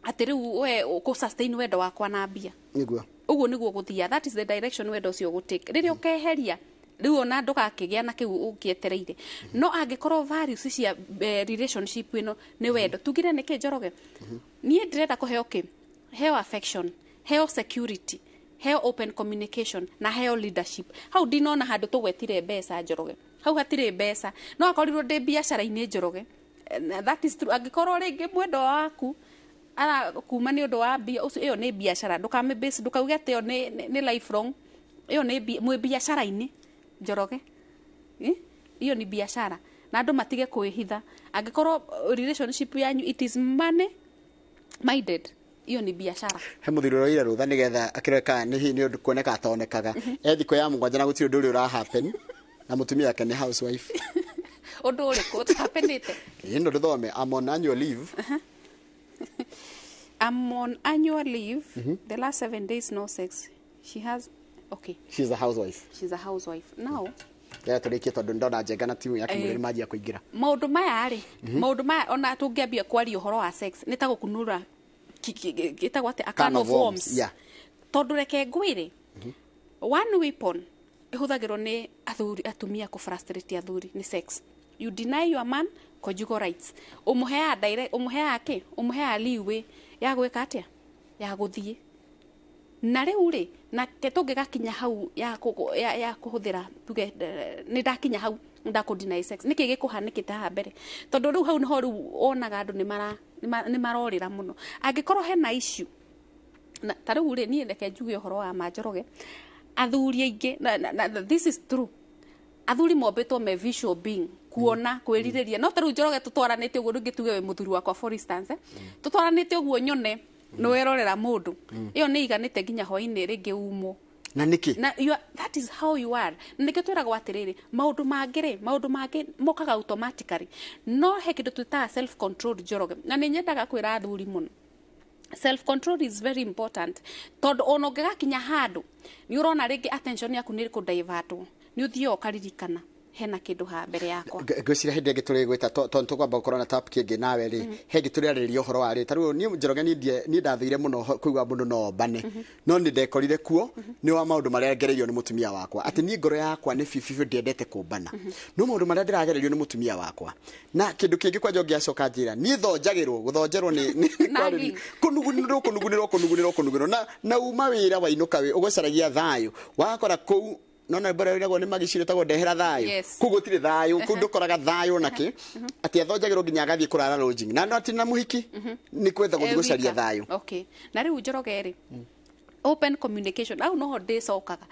Speaker 2: atĩ rĩu we ũkũ sustain wendo wakwa na mbia.
Speaker 1: Nĩguo.
Speaker 2: Ũguo nĩguo gũthia, that is the direction wendo ũcio ũgũtake. Rĩrĩa ũkeheria rĩu, ona ndũgakĩgĩa na kĩu ũngĩetereire. No angĩkorwo values cia relationship ĩno nĩ wendo, tugire nĩkĩ, Njoroge, niĩ ndĩrenda kũheo kĩ, heo affection, heo security, heo open communication na heo leadership, hau ndinona handũ tũgwetire mbeca. Njoroge, hau hatirĩ mbeca. No akorirwo ndĩ biacara-inĩ, Njoroge. Na that is true. Angĩkorwo rĩngĩ mwendwa waku ara kuma nĩ ũndũ wa mbia, ũcio ĩyo nĩ biacara, ndũkamĩ base, ndũkauge atĩ ĩyo nĩ lifelong. Ĩyo nĩ mwĩ biacara-inĩ, Njoroge. Eh? Hiyo ni biashara, na andũ matige kwĩhitha. Angĩkorwo relationship yanyu, it is money minded, hiyo ni biashara.
Speaker 1: He mũthuri ũroire rũtha nĩgetha akĩrore kana nĩ hihi nĩ ũndũ kuoneka atonekaga e thikũ ya 7 na gũtirĩ ũndũ ũrĩa ũra happen, na mũtumia wake nĩ housewife.
Speaker 2: Ũndũ ũrĩkũ ũtapenĩte?
Speaker 1: Ĩno ndũthome, "I'm on annual leave."
Speaker 2: "I'm on annual leave. The last 7 days, no sex." She has, okay.
Speaker 1: She's a housewife.
Speaker 2: She's a housewife now.
Speaker 1: Tũrĩkie tondũ ndona Njenga na timu ya Kimũrĩ manjia kũingĩra.
Speaker 2: Maũndũ maya rĩ, maũndũ maya ona tũngĩambia kwaria ũhoro wa sex nĩ ta gũkunũra gĩtagwo atĩa, a can of worms. Tondũ reke ngwĩre, one weapon ĩhũthagĩrwo nĩ athuri atumia kũ frustrate athuri nĩ sex. You deny your man conjugal rights. Ũmũheaga direct, ũmũheaga kĩ? Ũmũheaga leeway ya gwĩka atĩa? Ya gũthiĩ. Na rĩu rĩ, na tũngĩgakinya hau ya ya kũhũthĩra tuge nĩ ndakinya hau ndakũ deny sex, nĩkĩ gĩkũhanĩkĩte haha mbere? Tondũ rĩu hau nĩho rĩu wonaga andũ nĩ marorĩra mũno. Angĩkorwo hena issue na ta rĩu rĩ, niĩ reke njuge ũhoro wa ma Njoroge, athuri aingĩ na this is true, athuri mombĩtwo me visual being, kuona kwĩrirĩria. No ta rĩu Njoroge tũtwaranĩte ũguo, rĩngĩ tuge wĩ mũthuri wakwa for instance, tũtwaranĩte ũguo nyone nĩ werorera mũndũ, ĩyo nĩ iganĩte nginya hwainĩ rĩngĩ umwo.
Speaker 1: Na nĩkĩ?
Speaker 2: Na you are, that is how you are. Na nĩkĩo twĩragwo atĩrĩrĩ, maũndũ mangĩ rĩ, maũndũ mangĩ mokaga automatically, no he kĩndũ twĩtaga self control, Njoroge, na nĩ nyendaga kwĩra athuri mũno, self control is very important, tondũ ona ũngĩgakinya handũ nĩ ũrona rĩngĩ attention yaku nĩ kũdivertwo, nĩ ũthiaga ũkaririkana hena kĩndũ ha mbere yakwa.
Speaker 1: Ngwĩciria hĩndĩ ĩngĩ tũrĩgwĩta, tondũ tũkwamba gũkorwo na topic ĩngĩ nawe rĩ, he ĩngĩ tũrĩarĩrĩria ũhoro wa rĩ. Ta rĩu niĩ Njoroge, niĩ ndathũire mũno kũigua mũndũ no ombane, no nĩ ndekorire kuo nĩ wa maũndũ marĩa ngereirio nĩ mũtumia wakwa, atĩ niĩ ngoro yakwa nĩ biũ biũ ndiendete kũmbana, no maũndũ marĩa ndĩragererio nĩ mũtumia wakwa. Na kĩndũ kĩngĩ kwanja ũngĩacoka njĩra, niĩ thonjagĩrwo gũthonjerwo nĩ
Speaker 2: Nagging.
Speaker 1: kũnugunĩrwo kũnugunĩrwo kũnugunĩrwo kũnugunĩrwo na uma wĩra wainũka wĩ ũgũcaragia thayũ, wakora kũu nona mbere ĩragwo nĩ magiciro tagwo ndehera thayũ. Kũu gũtirĩ thayũ, kũu ndũkoraga thayũ nakĩ, atĩ athonjagĩrwo nginya agathiĩ kũrara lodging na no atĩ na mũhiki nĩ kwetha gũthiĩ gũcaria
Speaker 2: wika.
Speaker 1: Thayũ.
Speaker 2: Okay, na rĩu Njoroge rĩ, open communication au noho ndĩcokaga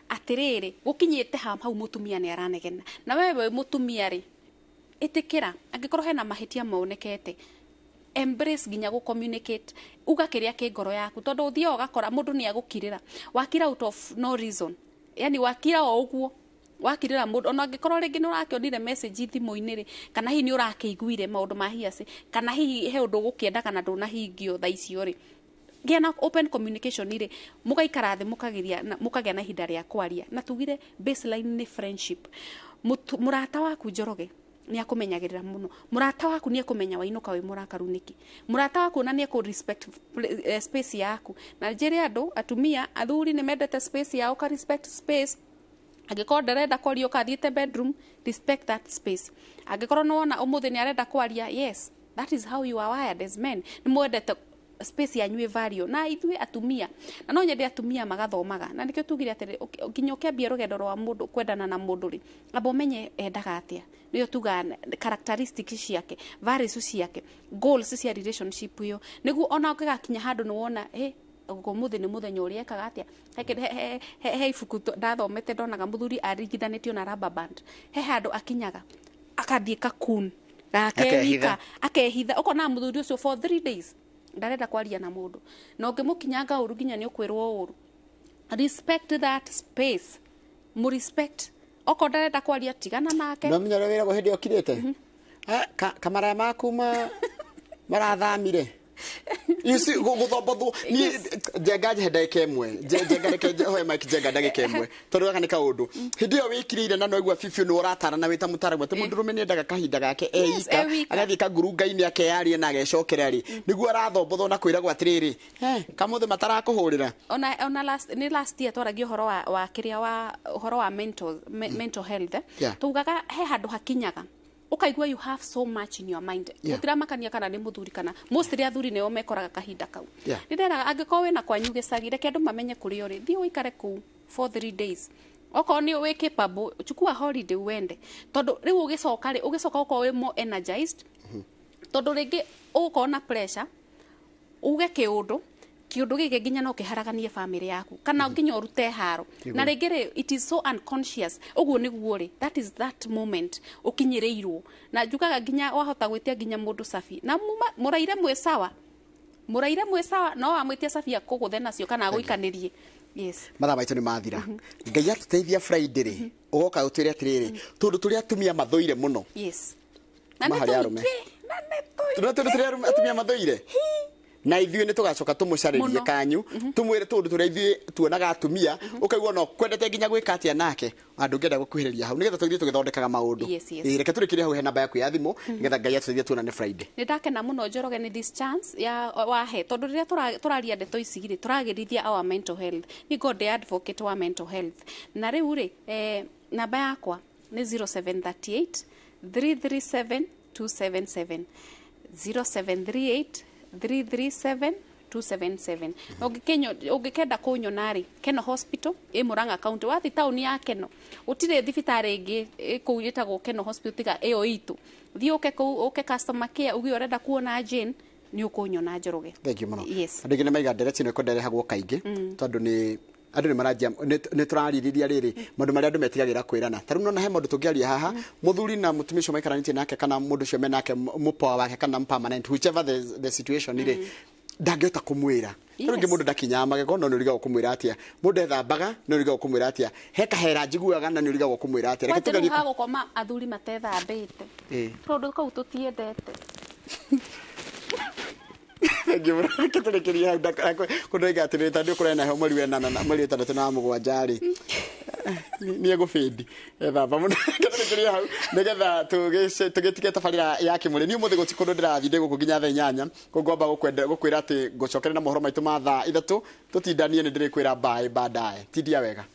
Speaker 2: atĩrĩrĩ, gũkinyĩte hau mũtumia nĩ aranegena na wewe wĩ mũtumia rĩ, ĩtĩkĩra angĩkorwo hena mahĩtia monekete, embrace nginya gũ communicate, uga kĩrĩa kĩ ngoro yaku, tondũ ũthiaga ũgakora mũndũ nĩ agũkirĩra, wakira out of no reason, yani wakira o ũguo wakirĩra mũndũ, ona angĩkorwo rĩngĩ nĩ ũrakĩonire message thimũ-inĩ rĩ, kana hihi nĩ ũrakĩiguire maũndũ ma hiaci, kana hihi he ũndũ ũgũkĩenda kana ndũnahingio thaa icio rĩ, gĩa na open communication rĩ, mũgaikara thĩ, mũkagiria mũkagĩa na ihinda rĩa kwaria. Na tugire baseline nĩ friendship. Mũrata waku Njoroge nĩ akũmenyagĩrĩra mũno, mũrata waku nĩ akũmenya wainũka wĩ mũrakaru nĩkĩ, mũrata waku ona nĩ akũ respect space yaku. Na njĩre andũ atumia, athuri nĩ mendete space yao, ka respect space. Angĩkorwo ndarenda kwaria, ũkathiĩte bedroom, respect that space. Angĩkorwo nĩ wona ũmũthĩ nĩ arenda kwaria, yes, that is how you are wired as men, nĩ mwendete space yanyu ĩ value. Na ithuĩ atumia, na no nyende atumia magathomaga, na nĩkĩo tugire atĩrĩ, nginya ũkĩambia rũgendo rwa mũndũ kwendana na mũndũ rĩ, amba ũmenye endaga atĩa, nĩyo tugaga characteristics ciake, values ciake, goals cia relationship ĩyo, nĩguo ona ũngĩgakinya handũ nĩ wona ũmũthĩ nĩ mũthenya ũrĩa ekaga atĩa. He ibuku ndathomete, ndonaga mũthuri aringithanĩtio na rubber band, he handũ akinyaga akathiĩ kakun gake
Speaker 1: Akehitha.
Speaker 2: wika, akehitha, ũkona mũthuri ũcio for 3 days ndarenda kwaria na mũndũ, na ũngĩmũkinyanga ũru nginya nĩ ũkwĩrwo ũru. Respect that space, mu respect, okorwo ndarenda kwaria, tigana nake.
Speaker 1: No menya ũrĩa wĩragwo hĩndĩ ĩyo ũkirĩte. Ah, kamaraya maku marathamire. You see, gũthombothwo niĩ Njenga njehe ndagĩka ĩmwe. Njenga reke hoe Mike Njenga ndagĩka ĩmwe, tondũ gaka nĩ kaũndũ hĩndĩ ĩyo wĩkirĩire na noigua bibiũ nĩ ũratarana wĩ ta mũtaramu atĩ mũndũrũme nĩ endaga kahinda gake
Speaker 2: Yes,
Speaker 1: eika,
Speaker 2: e wika.
Speaker 1: agathiĩ kangurunga-inĩ akeyaria na agecokera rĩ, nĩguo arathombotho na kwĩragwo atĩrĩrĩ, kamũthĩ matarakũhũrĩra.
Speaker 2: Ona last nĩ last year twaragia ũhoro wa kĩrĩa wa ũhoro wa mental health, eh? Tugaga he handũ hakinyaga ũkaigua you have so much in your mind, gũtiramakania kana nĩ mũthuri kana mostly athuri nĩo mekoraga kahinda kau. Nĩ nderaga angĩkorwo wĩna kwanyu gĩcagi, reke andũ mamenye kũrĩa ũrĩ, thiĩ ũikare kũu for 3 days, okorwo nĩ wĩ capable, chukua holiday uende, tondũ rĩu ũgĩcoka rĩ, ũgĩcoka ũkorwo wĩ more energized, tondũ rĩngĩ ũgũkorwo na pressure uge kĩũndũ kĩũndũ gĩkĩ nginya no kĩharaganie family yaku kana nginya ũrute haro na rĩngĩ rĩ, it is so unconscious ũguo nĩguo rĩ, that is that moment ũkinyĩrĩirwo. Na njugaga nginya wahota gwĩtia nginya mũndũ cabi na mũraire mwĩ sawa, mũraire mwĩ sawa, no wamwĩtia cabi akũgũthe nacio kana agũikanĩrie, yes.
Speaker 1: Mathaa maitũ nĩ mathira. Ngai atũteithia, Friday rĩ, ũgoka ũtwĩre atĩrĩrĩ, tondũ tũrĩ atumia mathũire mũno.
Speaker 2: Yes, na
Speaker 1: Ma
Speaker 2: nĩ
Speaker 1: harĩ arũme.
Speaker 2: tũingĩ na nĩ
Speaker 1: Tondũ tũrĩ atumia mathũire. Na ithuĩ nĩ tũgacoka tũmũcarĩrie
Speaker 2: Mũno.
Speaker 1: kanyu, tũmwĩre tũũndũ tũrĩa ithuĩ tuonaga atumia, ũkaigua no kwendete nginya gwĩka atĩa nake andũ ngenda gũkuhĩrĩria hau nĩgetha tũthiĩ tũgĩthondekaga maũndũ.
Speaker 2: Yes, yes.
Speaker 1: Ĩĩ, reke tũrĩkĩrie hau, he namba yaku ya thimũ nĩgetha Ngai atũteithie tuonane Friday.
Speaker 2: Nĩ ndakena mũno, Njoroge, nĩ this chance ya wahe, tondũ rĩrĩa tũraria ndeto ici rĩ, tũragĩrithia our mental health. Nĩ ngo ndĩ advocate wa mental health. Na rĩu rĩ, namba yakwa nĩ 0738 337 277, 0738 337 277. Na ũngĩkenda kũnyona rĩ, Keno Hospital ĩ Murang'a County. Wathiĩ taũni ya Keno, gũtirĩ thibitarĩ ĩngĩ ĩ kũu ĩtagwo Keno Hospital tiga ĩyo itũ. Thiĩ ũke kũu, ũke customer care, uge ũrenda kuona Jane, nĩ ũkũnyona, Njoroge.
Speaker 1: Thank you mũno.
Speaker 2: Yes.
Speaker 1: Andũ aingĩ nĩ maiga ndereti ĩno ĩkwenderehagwo kaingĩ, tondũ nĩ andũ nĩ maranjia nĩ tũrarĩrĩria rĩrĩ maũndũ marĩa andũ metigagĩra kwĩrana. Ta rĩu nona he maũndũ tũngĩaria haha, mũthuri na mũtumia ũcio maikaranĩtie nake, kana mũndũ ũcio menake, mũpoa wake kana permanent, whichever the situation rĩ, ndangĩhota kũmwĩra. Rĩu rĩngĩ mũndũ ndakinyaga magego, no nĩ ũrigagwo kũmwĩra atĩa. Mũndũ ethambaga, no nĩ ũrigagwo kũmwĩra atĩa. He kahera njiguaga, na nĩ ũrigagwo kũmwĩra atĩa. Reke
Speaker 2: Kwanja rĩu
Speaker 1: tũgerie
Speaker 2: hagũkoma athuri matethambĩte, tondũ kau tũtiendete.
Speaker 1: Thank you mũno. Reke tũrĩkĩrie hau. Kũndũ oiga atĩrĩrĩ, tondũ ũkũrĩa naho mweri wa ĩnana na mweri wa ĩtandatũ na wa mũgwanja rĩ, nĩ egũbĩndi ethamba mũno. Reke tũrĩkĩrie hau nĩgetha tũgĩtige tabarĩra ya kĩmũrĩ. Niĩ ũmũthĩ gũti kũndũ ndĩrathiĩ, ndĩ gũkũ nginya thaa 8. Ngwamba gũkwĩra atĩ ngũcokere na mohoro maitũ ma thaa 3, tũtindanie. Nĩ ndĩrĩkwĩra mbaĩ baadaye. Tindia wega.